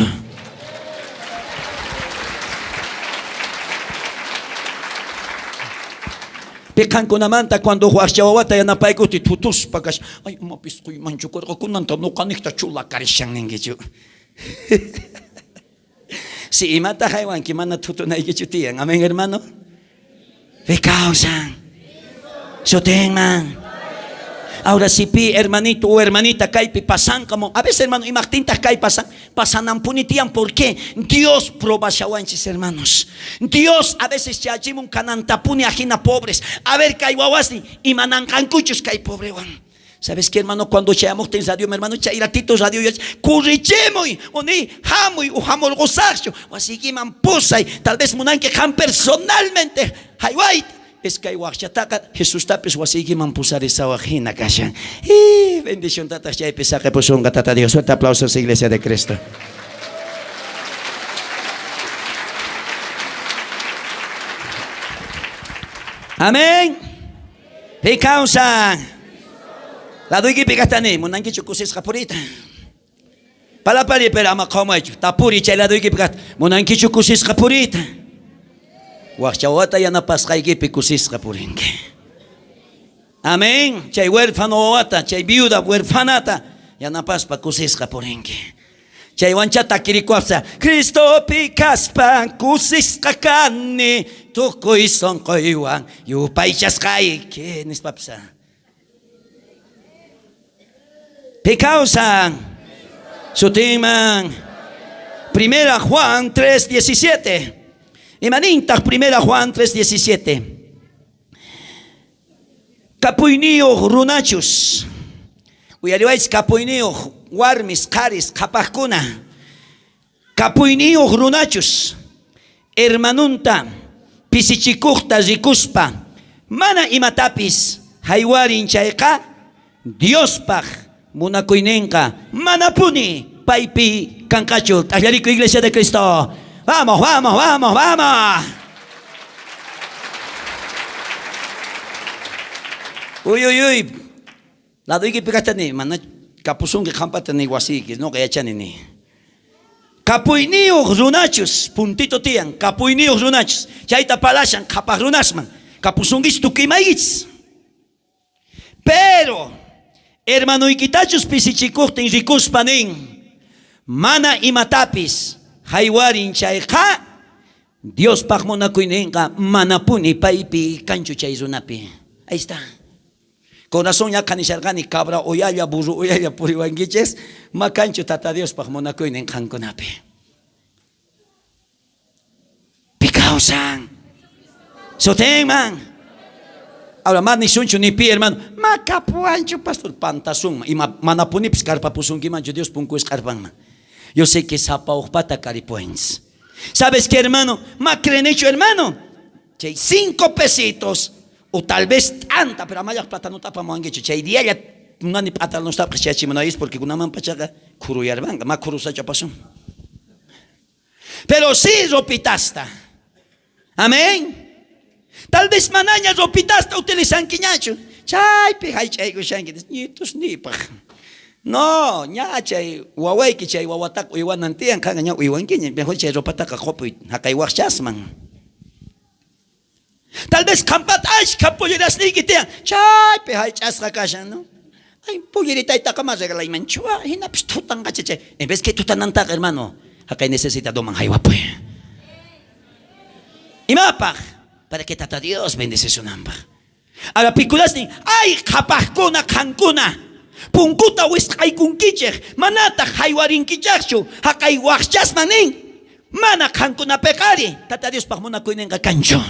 Piqankunamanta cuando wajcha wawata yanapaykuti thutuspa kash, ay imapis quymanchu karqa kunanta noqanejta chula karishan ninkichu. Si imata haywanki mana thutunaykichu tiyan. Amén, hermano. Pi kawsan. Sutinman. Ahora si pi hermanito o hermanita kaypi pasanqamo. A veces hermano imajtintaj kay pasan, pasanampuni tiyan. ¿Por qué? Dios probashawanchis, hermanos. Dios a veces chachimun kanantapuni ajina pobres. A ver kay wawasni imananqankuchus kay pobrewan. ¿Sabes qué, hermano? Cuando chayamuqtin radio, mi hermano, chay ratito radio, currichemuy, oni hamuy, o hamurqusaqchu, wasiykiman pusay, tal vez munanki qam personalmente, haywayta. Es kay wajchataqa Jesustapis wasiykiman pusarisawaq hina kashan. Y bendición tataq chaypi saqepusunqa Tata Dios. Fuerte aplausos, Iglesia de Cristo. Amén. Pi kawsan. Laduykipi kajtani, munankichu kusisqa puriyta. Palapari, pero ama qhamaychu. Tapuri chay laduykipi kajta. Munankichu kusisqa puriyta. Wajcha wawata yanapasqaykipi kusisqa purinki. Amén. Chay huérfano wawata, chay viuda huérfanata yanapaspa kusisqa purinki. Chay wanchata kirikuapsa, Cristopi kaspa kusisqa kani, tukuy sonqoywan yupaychasqayki nispapsa. Pi kawsan. Sutinman. Primera Juan 3:17. Imanintaq Primera Juan 3:17. Kapuyniyuq runachus. Uyariwaychis kapuyniyuq warmis, qharis, qhapaqkuna. Kapuyniyuq runachus. Hermanunta pisichikuqta rikuspa mana imatapis haywarin chayqa Diospaq munakuyninqa manapuni paypi kanqachu. T'aqllariku Iglesia de Cristo. Vamos, vamos, vamos, vamos. Uy, uy, uy. Laduykipi kajtani, mana kapusunki qhampata ni wasiyki, noqa yachani ni. Kapuyniyuq runachus, puntito tiyan, kapuyniyuq runachus. Chayta palashan qhapaq runasman. Kapusunkichis tukuy imaykichis. Pero hermanoykitachus pisichikuqtin rikuspa nin, mana imatapis haywarin chayqa Diospaq munakuyninqa manapuni paypi kanchu chay runapi. Ahí está. Corazón ñaqa nisharqani cabra uyalla, burro uyalla puriwankichis, ma kanchu Tata Diospaq munakuynin qankunapi. Pi kawsan. Sutinman. Ahora, ma nisunchu ni pi, hermano. Ma kapuwanchu, pastor, pantasunman. Ima manapunipis karpapusunkimanchu Dios punku isq'arpanman. Yo sé que sapa uqpata karipuenchis. ¿Sabes qué, hermano? Ma creenichu, hermano. Chay 5 pesitos, o tal vez tanta, pero amayaq platanotapa muwankichu. Chay dialla nani p'atalnostapaq chachimunayis, porque kunaman pachaqa khuruyarpanqa, ma khurusachu apasun. Pero sí ropitasta. Amén. Tal vez manaña ropitasta utilizankiñachu. Chaypi haych'aykushanki, ñitus nipaq. No, ña chay wawayki chay wawataqa uywanan tiyan, qanqa ña uywankiña, mejor chay ropataqa qupuy haqay waqchasman. Tal vez qhampata ashkha pollerasniyki tiyan, chaypi haych'asqa kashan, no? Ay, polleritaytaqa ma regalaymanchu, ah, hinapis thutanqacha chay. En vez que thutanantaqa, hermano, haqay necesitadoman haywapuy. Imapaq? Para que Tata Dios bendecisunanpaj. Ahora pikulasnin, ay qhapajkuna qankuna, punkuta wisq'aykunkichej, manataj jaywarinkichejchu, jaqay wajchasman nin, mana qankunapeqari, Tata Diospaj munakuynenqa kanchu.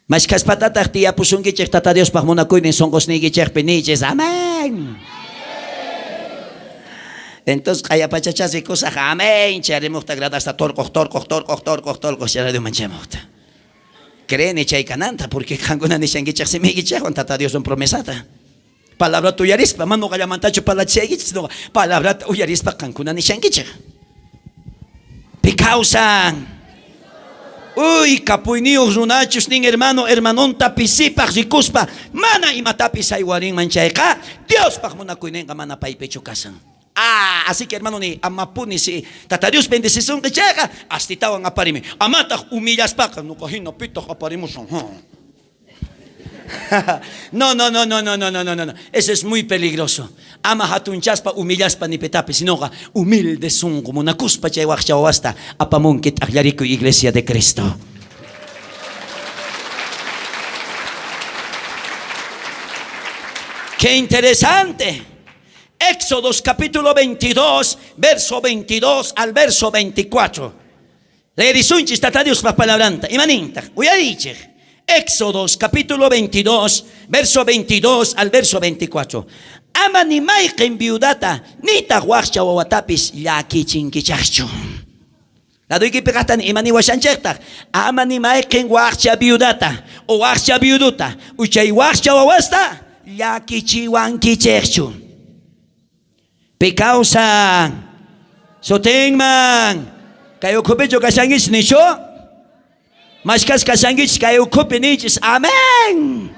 Mashkhaspatataj tiyapusunkichej Tata Diospaj munakuynin sonqosniykichejpi niychis, amén. Entonces q'aya pachachá rikusaj, amén, charimojta gradasta torqoj, torqoj, torqoj, torqoj, torqoj, charadioman chamojta. Creeni chay kananta, porque qankuna nishankichej simiykichejwan Tata Dioswan promesata. Palabrata uyarispa, mana noqallamantachu parlachishaykichej, sino palabrata uyarispa qankuna nishankichej. Pi kawsan? Uy, kapuyniyoj runachus nin hermano, hermanonta pisipaj rikuspa, mana imatapis saywarinman chayqa, Diospaj munakuynenqa mana paypichu kashan. Ah, así que hermano ni amapuni si Tata Dios bendecisunki chayqa, astitawan aparimi. Amataj humillaspaqa, noqa jina pitaj aparimusan. No, no, no, no, no, no, no, no, no. Eso es muy peligroso. Ama hatunchaspa, humillaspa ni pitapis, sinoqa humilde sunqu munakuspa chay wajcha wawasta apamunki t'ajllarikuy Iglesia de Cristo. Qué interesante. Éxodos capítulo 22, verso 22 al verso 24. Leerisunchis Tata Diospa palabranta. Imanintaj? Uyariychej. Éxodos capítulo 22, verso 22 al verso 24. Ama ni mayqen viudata, nitaj wajcha wawatapis llakichinkichajchu. Ladoykipi qajtan ima niwashanchejtaj. Ama ni mayqen wajcha viudata o wajcha viuduta, uchay wajcha wawasta llakichiwankichejchu. Pi kawsan sutinman kay ukhupichu kashankichis nichu? Mashkhas kashankichis kay ukhupi nichis. Amén.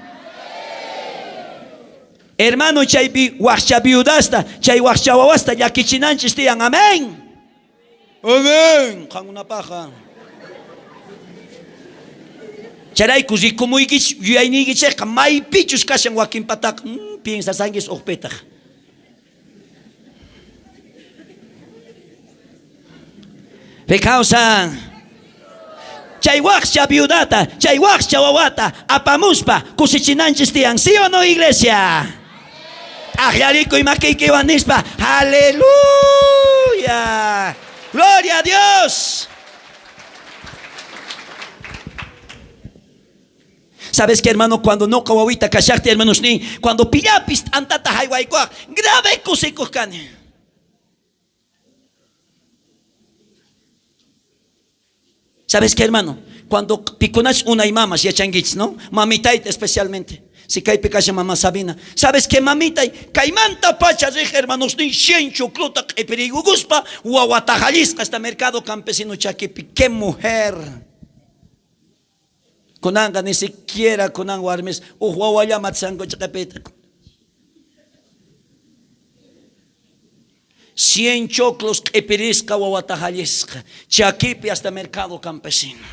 Hermano, chaypi wajcha viudasta, chay wajcha wawasta llakichinanchis tiyan. Amén. Amén. Qankunapajqa. Chayrayku rikumuykichis yuyayniykichejqa maypichus kashan wakinpataqa piensasankichis ujpitaj. Rikawsan. Chay wajcha viudata, chay wajcha wawata apamuspa kusichinanchis tiyan, ¿sí o no, iglesia? T'ajllarikuy makiykiwan nispa, aleluya. Gloria a Dios. ¿Sabes qué, hermano? Cuando noqa wawita kashajtiy, hermanos ni, cuando pillapis t'antata jaywaykuwaj, grave kusikuj kani. ¿Sabes qué, hermano? Cuando pikunach unay mamas yachankichis, ¿no? Mamitayta especialmente. Si kaypi kashan mamá Sabina. ¿Sabes qué, mamitay? Kaymanta pacha rij, hermanos ni, cien choclota q'ipiriykukuspa, wawata jallisqa hasta mercado campesino chakipi. ¡Qué mujer! Kunanqa ni siquiera kunan warmis uj wawallama tsanku chaqepita. Cien choclos q'ipirisqa wawata jallisqa chakipi hasta mercado campesino.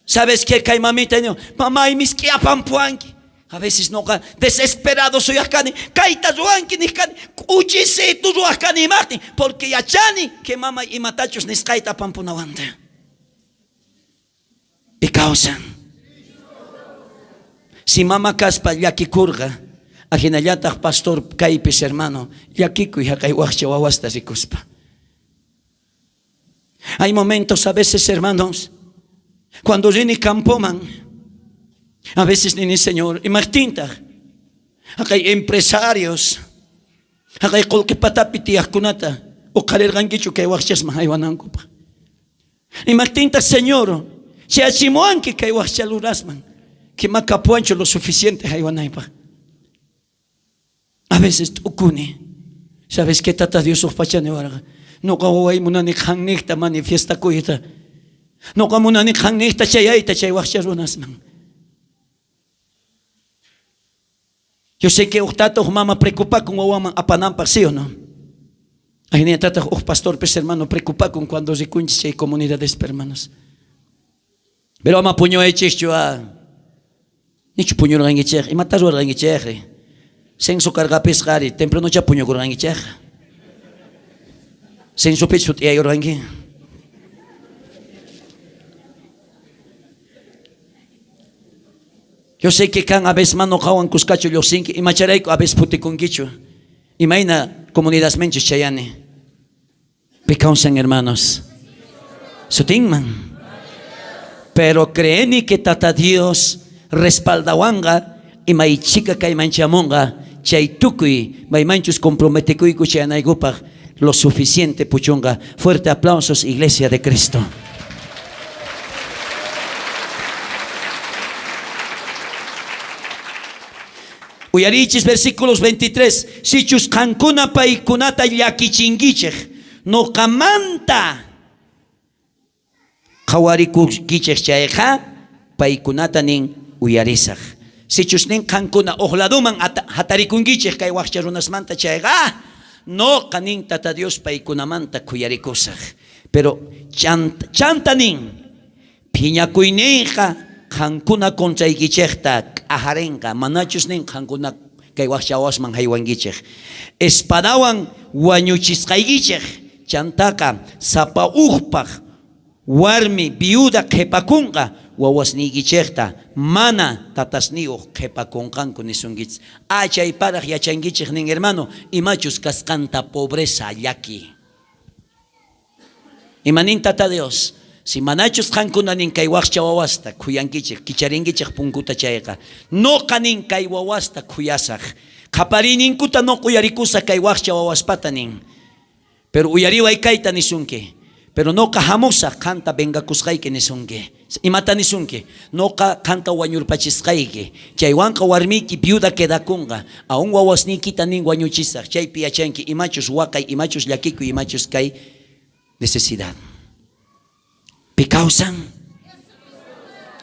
¿Sabes qué? Kay mamita niwan, mamay misk'i apampuwanki. A veces noqa desesperado suyaj kani, kayta ruwanki nej kani, k'uchisitu ruwaj kani imajtin, porque yachani que mamay imatachus nisqayta apampunawanta. Pi kawsan. Si mama kaspa llakikurqa, ajinallataj pastor kaypis hermano, llakikuy jaqay wajcha wawasta rikuspa. Hay momentos a veces, hermanos, cuando rini campoman, a veces nini, Señor, imajtintaj, jaqay empresarios, jaqay qolqe patapi tiyajkunata, uqharirqankichu kay wajchasman jaywanankupaj. Imajtintaj, Señor, chayachimuwanki kay wajcha lurasman, que ma kapuwanchu lo suficiente jaywanaypaj. A veces t'ukuni. ¿Sabes qué, Tata Dios uj pacha niwarqa? Noqa waway munani qannejta manifiestakuyta. Noqa munani qannejta chayayta chay wajcha runasman. Yo sé que uj tata uj mama preocupakun wawaman apananpaj, ¿sí o no? Ajinallatataj uj pastorpis hermano preocupakun cuando rikunchis chay comunidades, hermanos. Pero ama puñuwaychejchu, a. Nichu puñurqankichej? Imatá ruwarqankichejri? Censo karqapis qari, tempranochá puñukurqankichej. Censopichu sut'iyayorqanki? Yo sé que kan a veces mano qawan kuskachu lloqsinki, imacharayku a veces phutikunkichu. Imayna comunidadmenchus chayani. Pi kawsan hermanos? Sutinman. Pero creeni que Tata Dios respaldawanqa imay chika kayman chamunqa chay tukuy maymanchus comprometekuyku chayanaykupaj lo suficiente puchunqa. Fuerte aplausos, Iglesia de Cristo. Uyariychis versículos 23. Sichus qankuna paykunata llakichinkichej, noqamanta qhawarikukichej chayqa, paykunata nin uyarisaj. Sichus nin qankuna uj ladoman jatarikunkichej kay wajcha runasmanta chayqa, noqa nin Tata Dios paykunamanta khuyarikusaj. Pero chanta nin, phiñakuyneyqa qankuna contraykichejta k'ajarenqa, manachus nin qankuna kay wajcha wawasman jaywankichej. Espadawan wañuchisqaykichej, chantaqa sapa ujpaj warmi viuda qhepakunqa, wawasniykichejta mana tatasniyoj qhepakunqanku nisunkichis. Ah, chayparaj yachankichej nin hermano, imachus kasqanta pobreza llaki. Ima nin Tata Dios? Si manachus qankuna nin kay wajcha wawasta khuyankichej, kicharinkichej punkuta chayqa, noqa nin kay wawasta khuyasaj. Qhapariyninkuta noqa uyarikusaj kay wajcha wawaspata nin. Pero uyariway kayta nisunki. Pero noqa hamusaj qanta vengakusqayki nisunki. Imata nisunki? Noqa qanta wañurpachisqayki. Chaywanqa warmiyki viuda quedakunqa. Aún wawasniykita nin wañuchisaj. Chaypi yachanki imachus waqay, imachus llakikuy, imachus kay necesidad. Pi kawsan?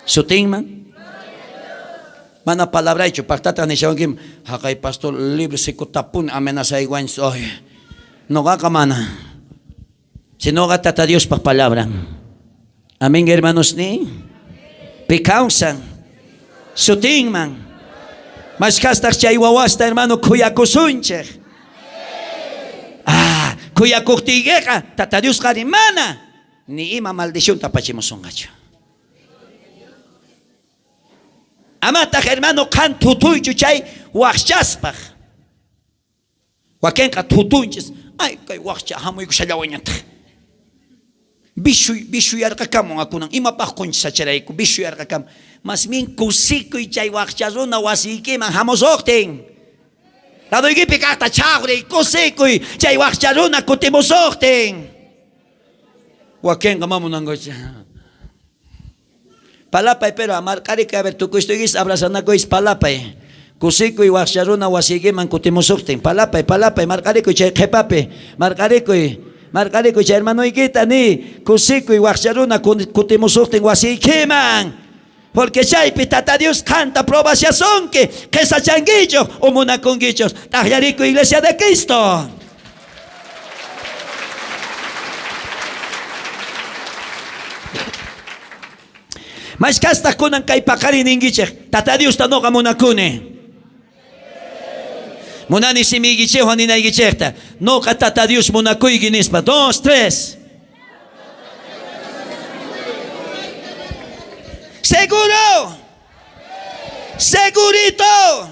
Sutinman? Mana palabraychu, pajtataq nishawanki, jaqay pastor libre sikutapuni amenazaywanchis, oy. Noqaqa mana. Sinoqa Tata Diospaj palabran. Amén, hermanos ni. Pi kawsan? Sutinman. Mashkastaq chay wawasta, hermano, khuyakusunchej. Ah, khuyakojtiykeqa Tata Diosqa ari mana ni ima maldicionta apachimusunqachu. Amataq, hermano, qan thutuychu chay wajchaspaj. Wakenqa thutunchis, ay, kay wajcha hamuykushallawañataq. Bishuyarqakamun akunan, imapaj qonchisacharayku, bishuyarqakamun. Mas bien kusikuy chay wajcha runa wasiykiman hamusojtin. Ladoykipi kajta chaqriy, kusikuy chay wajcha runa kutimusojtin. Wakenqa mamunankucha. Palapay, pero amarqarikuy, a ver, tukuystuykichis abrazanakuychis, palapay. Kusikuy wajcha runa wasiykiman kutimusojtin. Palapay, palapay, marqarikuy chay qhepapi. Marqarikuy, marqarikuy chay hermanoykita ni. Kusikuy wajcha runa kutimusojtin wasiykiman. Porque chaypi Tata Dios qanta probashasunki, qhesachankichoj o munakunkichoj. T'ajllarikuy Iglesia de Cristo. Mashkastaq kunan kay paqarin ninkichej, Tata Diosta noqa munakuni. Munani simiykichejwan ninaykichejta, noqa Tata Dios munakuyki nispa. 2, 3. Seguro. Segurito.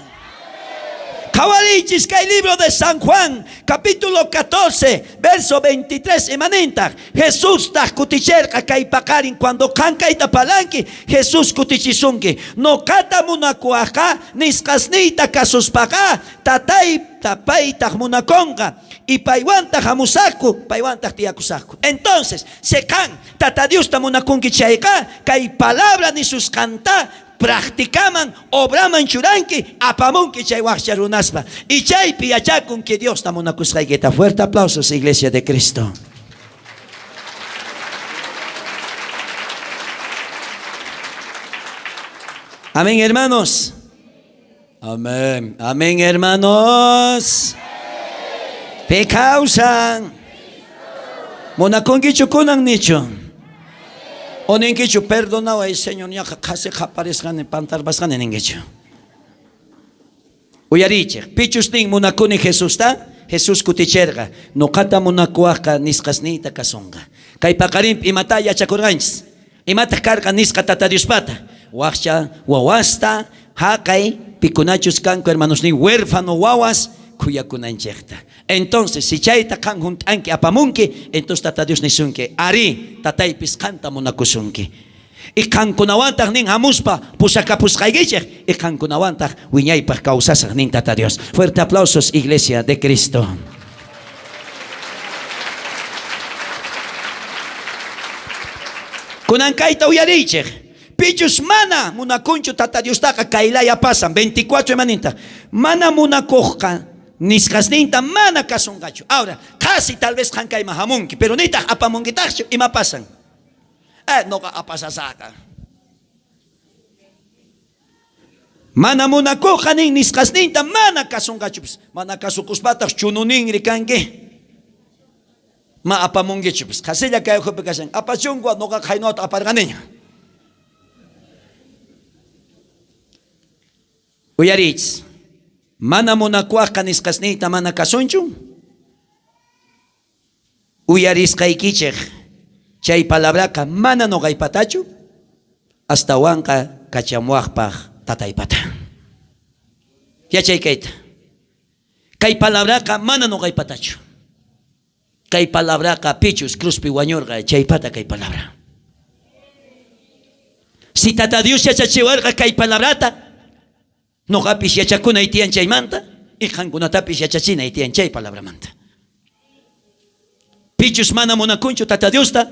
Qhawariychis kay libro de San Juan, capítulo 14, verso 23, imanintaq? Jesustaq kuticherqa kay paqarin cuando qan kayta palanki, Jesús kutichisunki. Noqata munakuwajqa, nisqasniyta kasuspaqa, tatayta paytaq munakonqa, y paywantaq hamusaqku, paywantaq tiyakusaqku. Entonces, si qan Tata Diosta munakunki chayqa, kay palabra nisusqanta practicaman, obraman churanki, apamunki chay wajcha runaspa. Y chaypi yachakun que Diosta munakusqaykita. Fuerte aplausos, Iglesia de Cristo. Amén, hermanos. Amén. Amén, hermanos. Pi kawsan? Munakunkichu kunan nichu? O ninkichu perdonaway, Señor, ñaqa qhasi qhaparisqani, pantarpasqani ninkichu? Uyariychej, pichus nin munakuni Jesusta, Jesús kuticherqa, Noqata munakuwajqa nisqasniyta kasonqa. Kay paqarinpi imatá yachakorqanchis? Imataj karqa nisqa Tata Diospata? Wajcha wawasta jaqay pikunachus kanku hermanosniy huérfano wawas khuyakunanchejta. Entonces, si chayta qan junt'anki apamunki, entonces Tata Dios nisunki, arí, Tataypis qanta munakusunki. Y qankunawantaj nin jamuspa pusakapusqaykichej, y qankunawantaj wiñaypaj kawsasaj nin Tata Dios. Fuerte aplausos, Iglesia de Cristo. Kunan kayta uyariychej. Pichus mana munakunchu Tata Diostaqa kay laya pasan. 24 imaninta. Mana munakojqa nisqasninta mana kasonqachu. Ahora, qhasi tal vez qan kayman jamunki, pero nitaj apamunkitajchu, ima pasan? Noqa apasasajqa. Mana munakojqa nin nisqasninta mana kasonqachupis. Mana kasukuspataj chununinri kanki. Ma apamunkichupis. Qhasilla kay ukhupi kashan. Apachunku, noqa qhaynota aparqaniña. Uyariychis. Mana munakuwajqa nisqasniyta mana kasunchu. Uyarisqaykichej chay palabraqa mana noqaypatachu, astawanqa kachamuwajpaj Tataypata. Yachay kayta. Kay palabraqa mana noqaypatachu. Kay palabraqa pichus cruzpi wañorqa chaypata kay palabra. Si Tata Dios yachachiwarqa kay palabrata, noqapis yachakunay tiyan chaymanta, y qankunatapis yachachinay tiyan chay palabramanta. Pichus mana munakunchu Tata Diosta,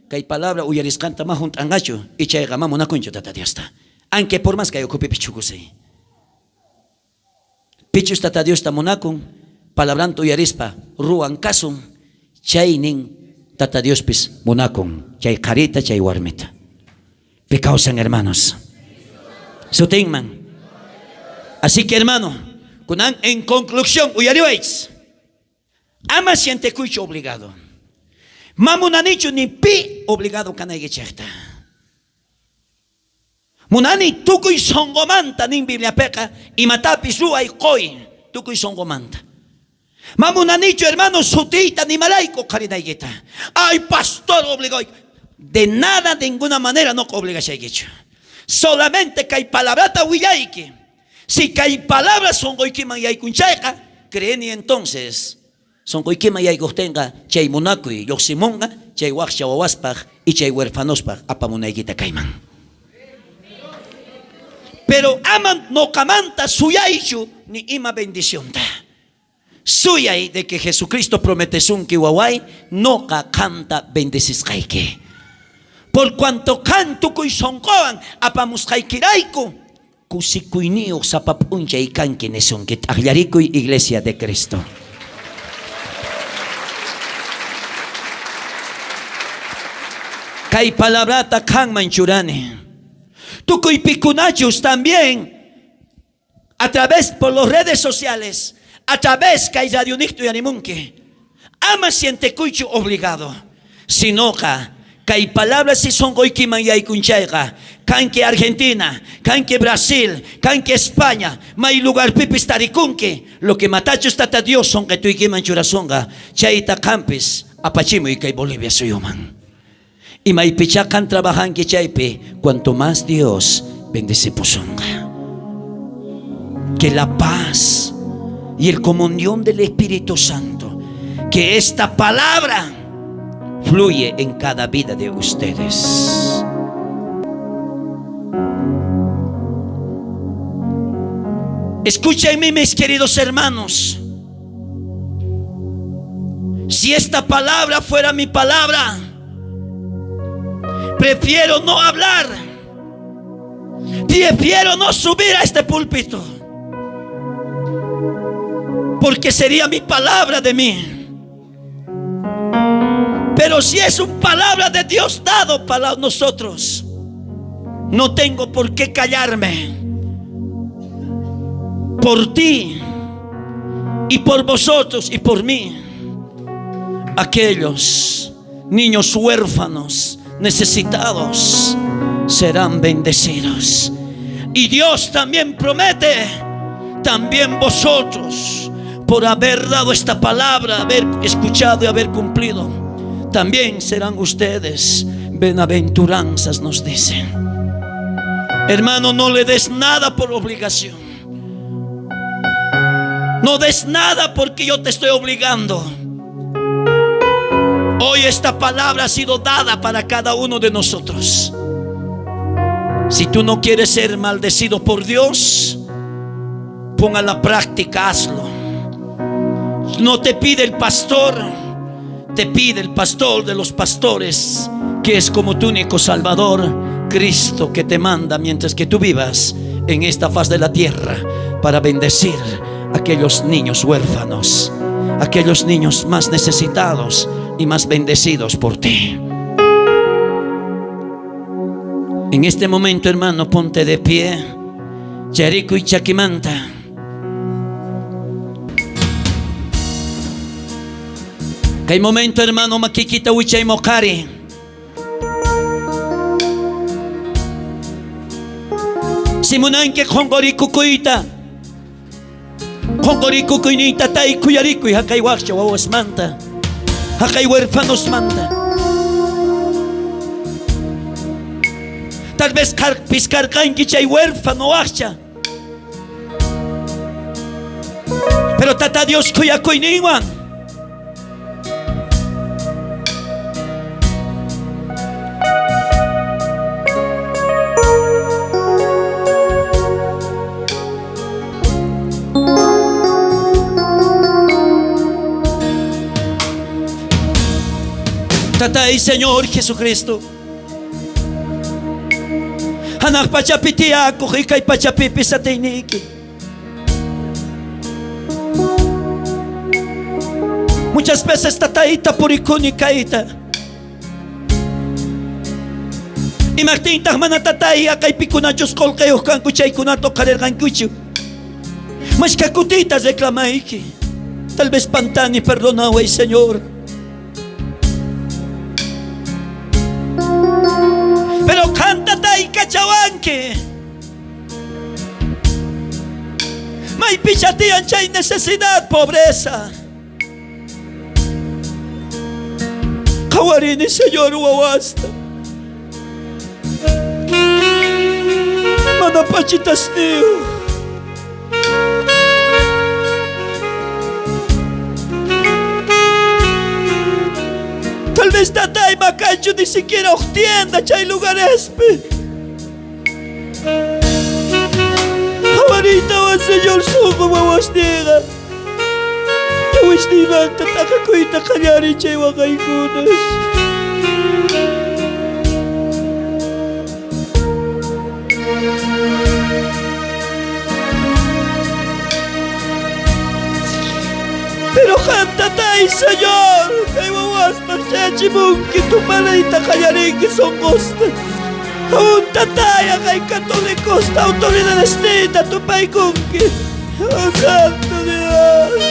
kay palabra uyarisqanta ma junt'anqachu, y chayqa ma munakunchu Tata Diosta. Aunque por más kay ukhupipis chukusay. Pichus Tata Diosta munakun, palabranta uyarispa ruwan kasun, chay nin Tata Diospis munakun chay qharita, chay warmita. Pi kawsan, hermanos? Sutinman. Así que, hermano, kunan en conclusión uyariwaychis. Ama sientekuychu obligado. Ma munanichu ni pi obligado kanaykichejta. Munani tukuy sonqomanta nin Bibliapeqa imatapis ruway qoy tukuy sonqomanta. Ma munanichu, hermano, sutiyta nimarayku qharinaykita. Ay, pastor, obligay. De nada, de ninguna manera no obligashaykichu. Solamente kay palabrata willayki. Si kay palabra sonqoykiman yaykun chayqa, creeni entonces, sonqoykiman yaykojtenqa chay munakuy llojsimonqa chay wajcha wawaspaj y chay huerfanospaj apamunaykita kayman. Pero ama noqamanta suyaychu ni ima bendicionta. Suyay de que Jesucristo prometesunki, waway, noqa qanta bendecisqayki. Por cuanto qan tukuy sonqowan apamusqaykirayku, kusikuyniyoj sapa p'unchay kanki nisunki. T'ajllarikuy, Iglesia de Cristo. Kay palabrata qanman churani. Tukuy pikunachus también a través por las redes sociales, a través kay radionijtu yanimunki. Ama sientekuychu obligado, sinoqa kay palabra si sonqoykiman yaykun chayqa, kanki Argentina, kanki Brasil, kanki España, may lugarpipis tarikunki, lo que matachus Tata Dios sonqetuykiman churasonqa, chayta qampis apachimuy kay Bolivia suyuman. Y maypichá qan trabajanki chaypi, cuanto más Dios bendecipusonqa. Que la paz y el comunión del Espíritu Santo, que esta palabra fluye en cada vida de ustedes. Escúchenme, mis queridos hermanos. Si esta palabra fuera mi palabra, prefiero no hablar. Prefiero no subir a este púlpito, porque sería mi palabra de mí. Pero si es una palabra de Dios dado para nosotros, no tengo por qué callarme. Por ti y por vosotros y por mí, aquellos niños huérfanos necesitados serán bendecidos. Y Dios también promete, también vosotros, Por haber dado esta palabra, haber escuchado y haber cumplido, también serán ustedes bienaventuranzas, nos dice. Hermano, no le des nada por obligación. No des nada porque yo te estoy obligando. Hoy esta palabra ha sido dada para cada uno de nosotros. Si tú no quieres ser maldecido por Dios, pon a la práctica, hazlo. No te pide el pastor, te pide el pastor de los pastores, que es como tu único Salvador, Cristo, que te manda mientras que tú vivas en esta faz de la tierra para bendecir a aquellos niños huérfanos, aquellos niños más necesitados y más bendecidos por ti. En este momento, hermano, ponte de pie. Charico y Chaquimanta. Kay momento, hermano, makikita wichay mokari. Simunanke qonqorikukuyta. Qonqorikukuyniyta tay khuyarikuy haqay wajcha wawasmanta, haqay huérfanosmanta. Tal vez piscarqanki chay huérfano wajcha. Pero tata Dios khuyakuyninwan. Tata y Señor Jesucristo. Hanaq pachapi tiyakuq kay pachapipis atiyniyki. Muchas veces tatayta purikuni kayta. Imaqtintaq mana tatay kaypikunachus qolqeyuq kanku chaykunata uqharirqankuchu. Mashka kutita reclamayki. Tal vez pantani, perdonaway, Señor. Pero cántate y cachawanque. Maypichatian chay necesidad, pobreza. Kawarini, Señor, wawasta. Mana pachitas niyo. Tal vez tatay macancho ni siquiera tienda chay lugarespi. Hawarita wa Señor suko wawasniga. Yawisnimanta takakuyta qallari chay waqaykunas. Pero tatay, Señor, kay wawaspaq chachimunki tupalayta qallarinki sonqosta. Aún tatay, kay católicosta autoridades nita tupaykunki. Oh, Santo Dios.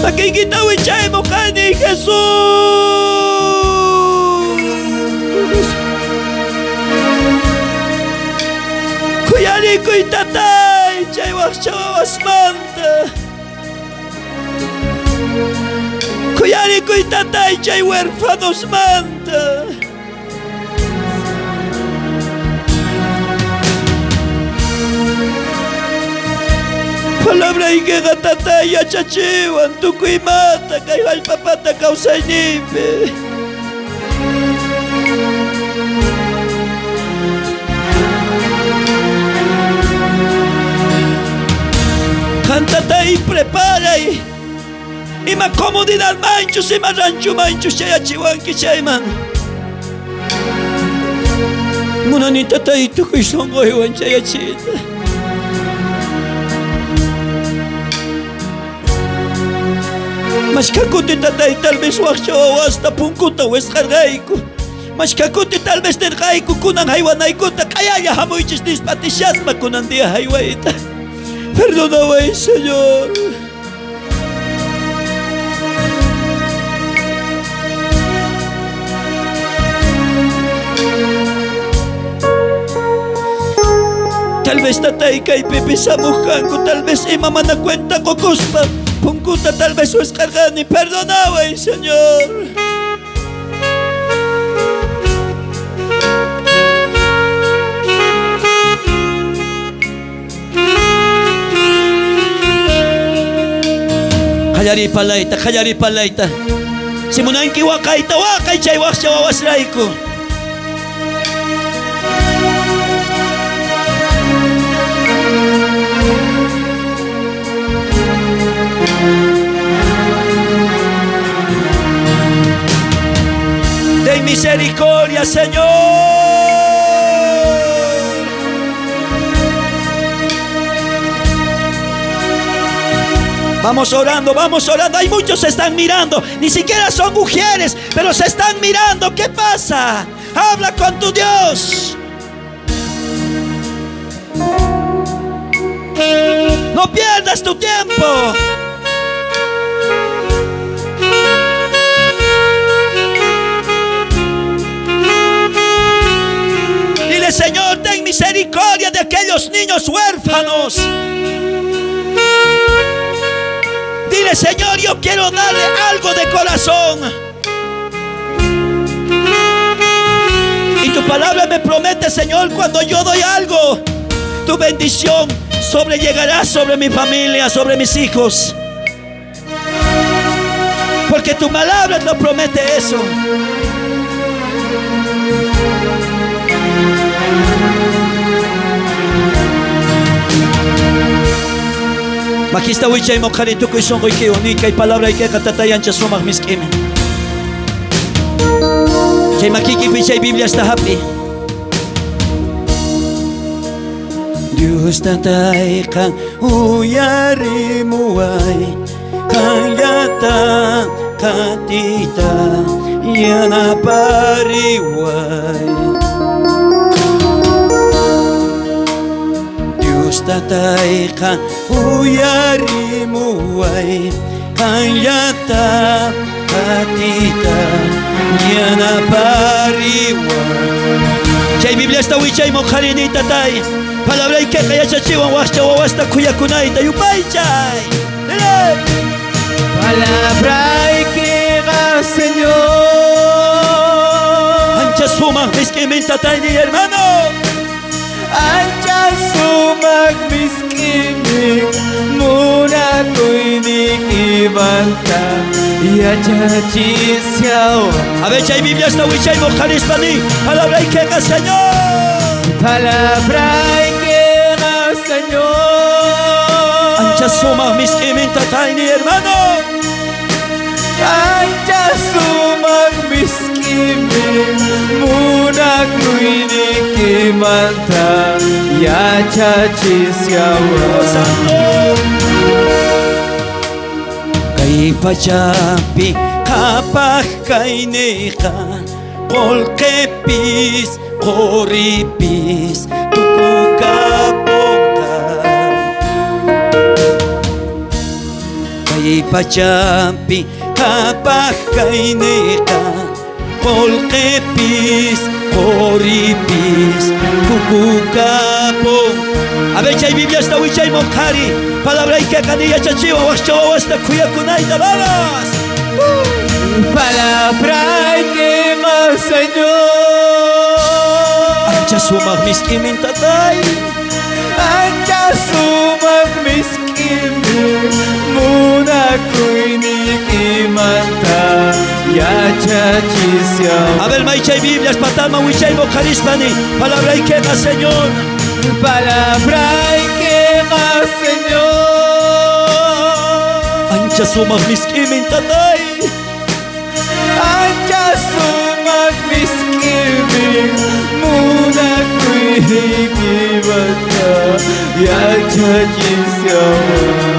Makikita wichay mo kani Jesus. Khuyarikuy tatay chay wajcha wawasmanta. Khuyarikuy tatay chay huérfanosmanta. Palabra iquega tatay yachachiwan tukuy imata kay jallp'apata kawsayninpi. Qan tatay preparay ima comodidad manchus ima rancho manchus chayachiwanki chayman. Munani tatay tukuy sonqoywan chayachiyta. Mashkakuti tatay tal vez wajcha wawasta punkuta wisqarqayku. Mashkakuti tal vez nirqayku kunan haywanaykuta q'ayalla hamuychis nispa atishaspa kunan día haywayta. Perdóname, Señor. Tal vez tatay kaypi pisamujanku, tal vez ima mana cuenta qokuspa, punkuta tal vez wisq'arqani. Perdonaway, Señor. Qallaripalayta, qallaripalayta. Si munanki waqayta, waqay chay waqcha wawasrayku. Ten misericordia, Señor. Vamos orando, vamos orando. Hay muchos se están mirando. Ni siquiera son mujeres, pero se están mirando. ¿Qué pasa? Habla con tu Dios. No pierdas tu tiempo. Dile, Señor, ten misericordia de aquellos niños huérfanos. Dile, Señor, yo quiero darle algo de corazón. Y tu palabra me promete, Señor, cuando yo doy algo, tu bendición sobrellegará sobre mi familia, sobre mis hijos. Porque tu palabra no promete eso. Makista wichay moqhari tukuy sonqoykiwan kay palabraykiqa tatay ancha sumaq misk'imi. Chay makikipi chay Biblia está happy. Dios tatayqa uyarimuway, qanllata qatiyta yanapariway. Dios tatayqa uyarimuway, qanllata qatiyta yanapariway. Chay Biblia está wichay moqharini tatay. Palabraykiqa yachachiwan waqcha wawasta khuyakunayta yupaychay. Dile. Palabraykiqa, Señor. Ancha sumaq misk'imin tatayni, hermano. Ancha sumaq misk'imin munakuyniykimanta yachachishawan. A ver, chay Biblia está wichay moqharispa ni. Palabraykiqa, Señor. Palabraykiqa, Señor. Ancha sumaq misk'imin tatayni, hermano. Ancha sumaq misk'imin munakuyniykimanta yachachishawan. Kay pachapi qhapaq kayniqa qullqipis quripis tukukapunqa. Kay pachapi qhapaq kayniqa qullqipis quripis tukukapun. A ver, chay Biblia está wichay moqhari. Palabraykiqa ni yachachiwan waqcha wawasta khuyakunayta, vamos. Palabraykiqa, Señor. Ancha sumaq misk'imin tatay. Ancha sumaq misk'imin munakuyniykimanta yachachishawan. A ver, maychay Biblias patama wichay moqharispani. Palabraykiqa, Señor. Palabraykiqa, Señor. Ancha sumaq misk'imin tatay. Ancha sumaq misk'imin munakuyniykimanta yachachishawan.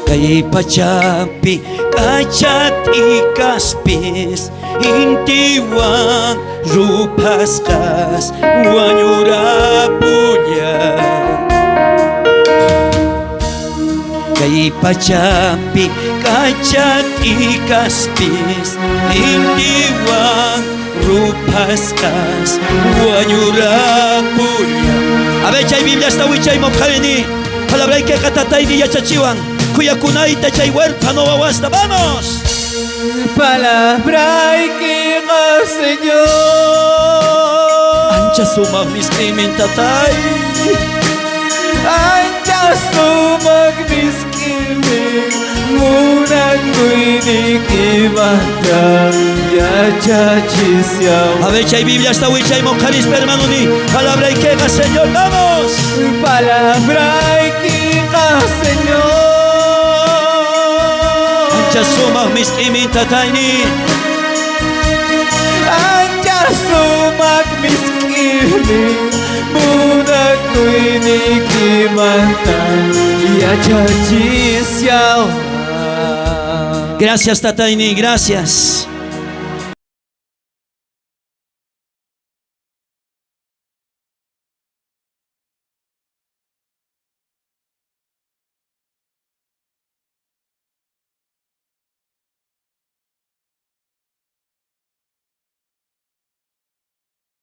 Kay pachapi k'achat'ikaspis intiwan Ruphasqas wañurapulla. Kay pachapi k'acha t'ikaspis intiwan ruphasqas wañurapulla. A ver, chay Biblia está wichayman qharini. Palabraykeqa tatayni yachachiwan. Khuyakunayta chay huérfano wawasta. ¡Vamos! Palabraykiqa, Señor. Ancha sumaq misk'iymin tatay. Ancha sumaq misk'iymin munakuyniykimanta yachachishawan. A ver, chay Biblia está wichayman qharispa, hermano ni. Palabraykeqa, Señor, vamos. Palabraykiqa, Señor. Ancha sumaq misk'iymin tatayni. Ancha sumaq misk'iymin munakuyniykimanta yachachishawan. Gracias, tatayni, gracias.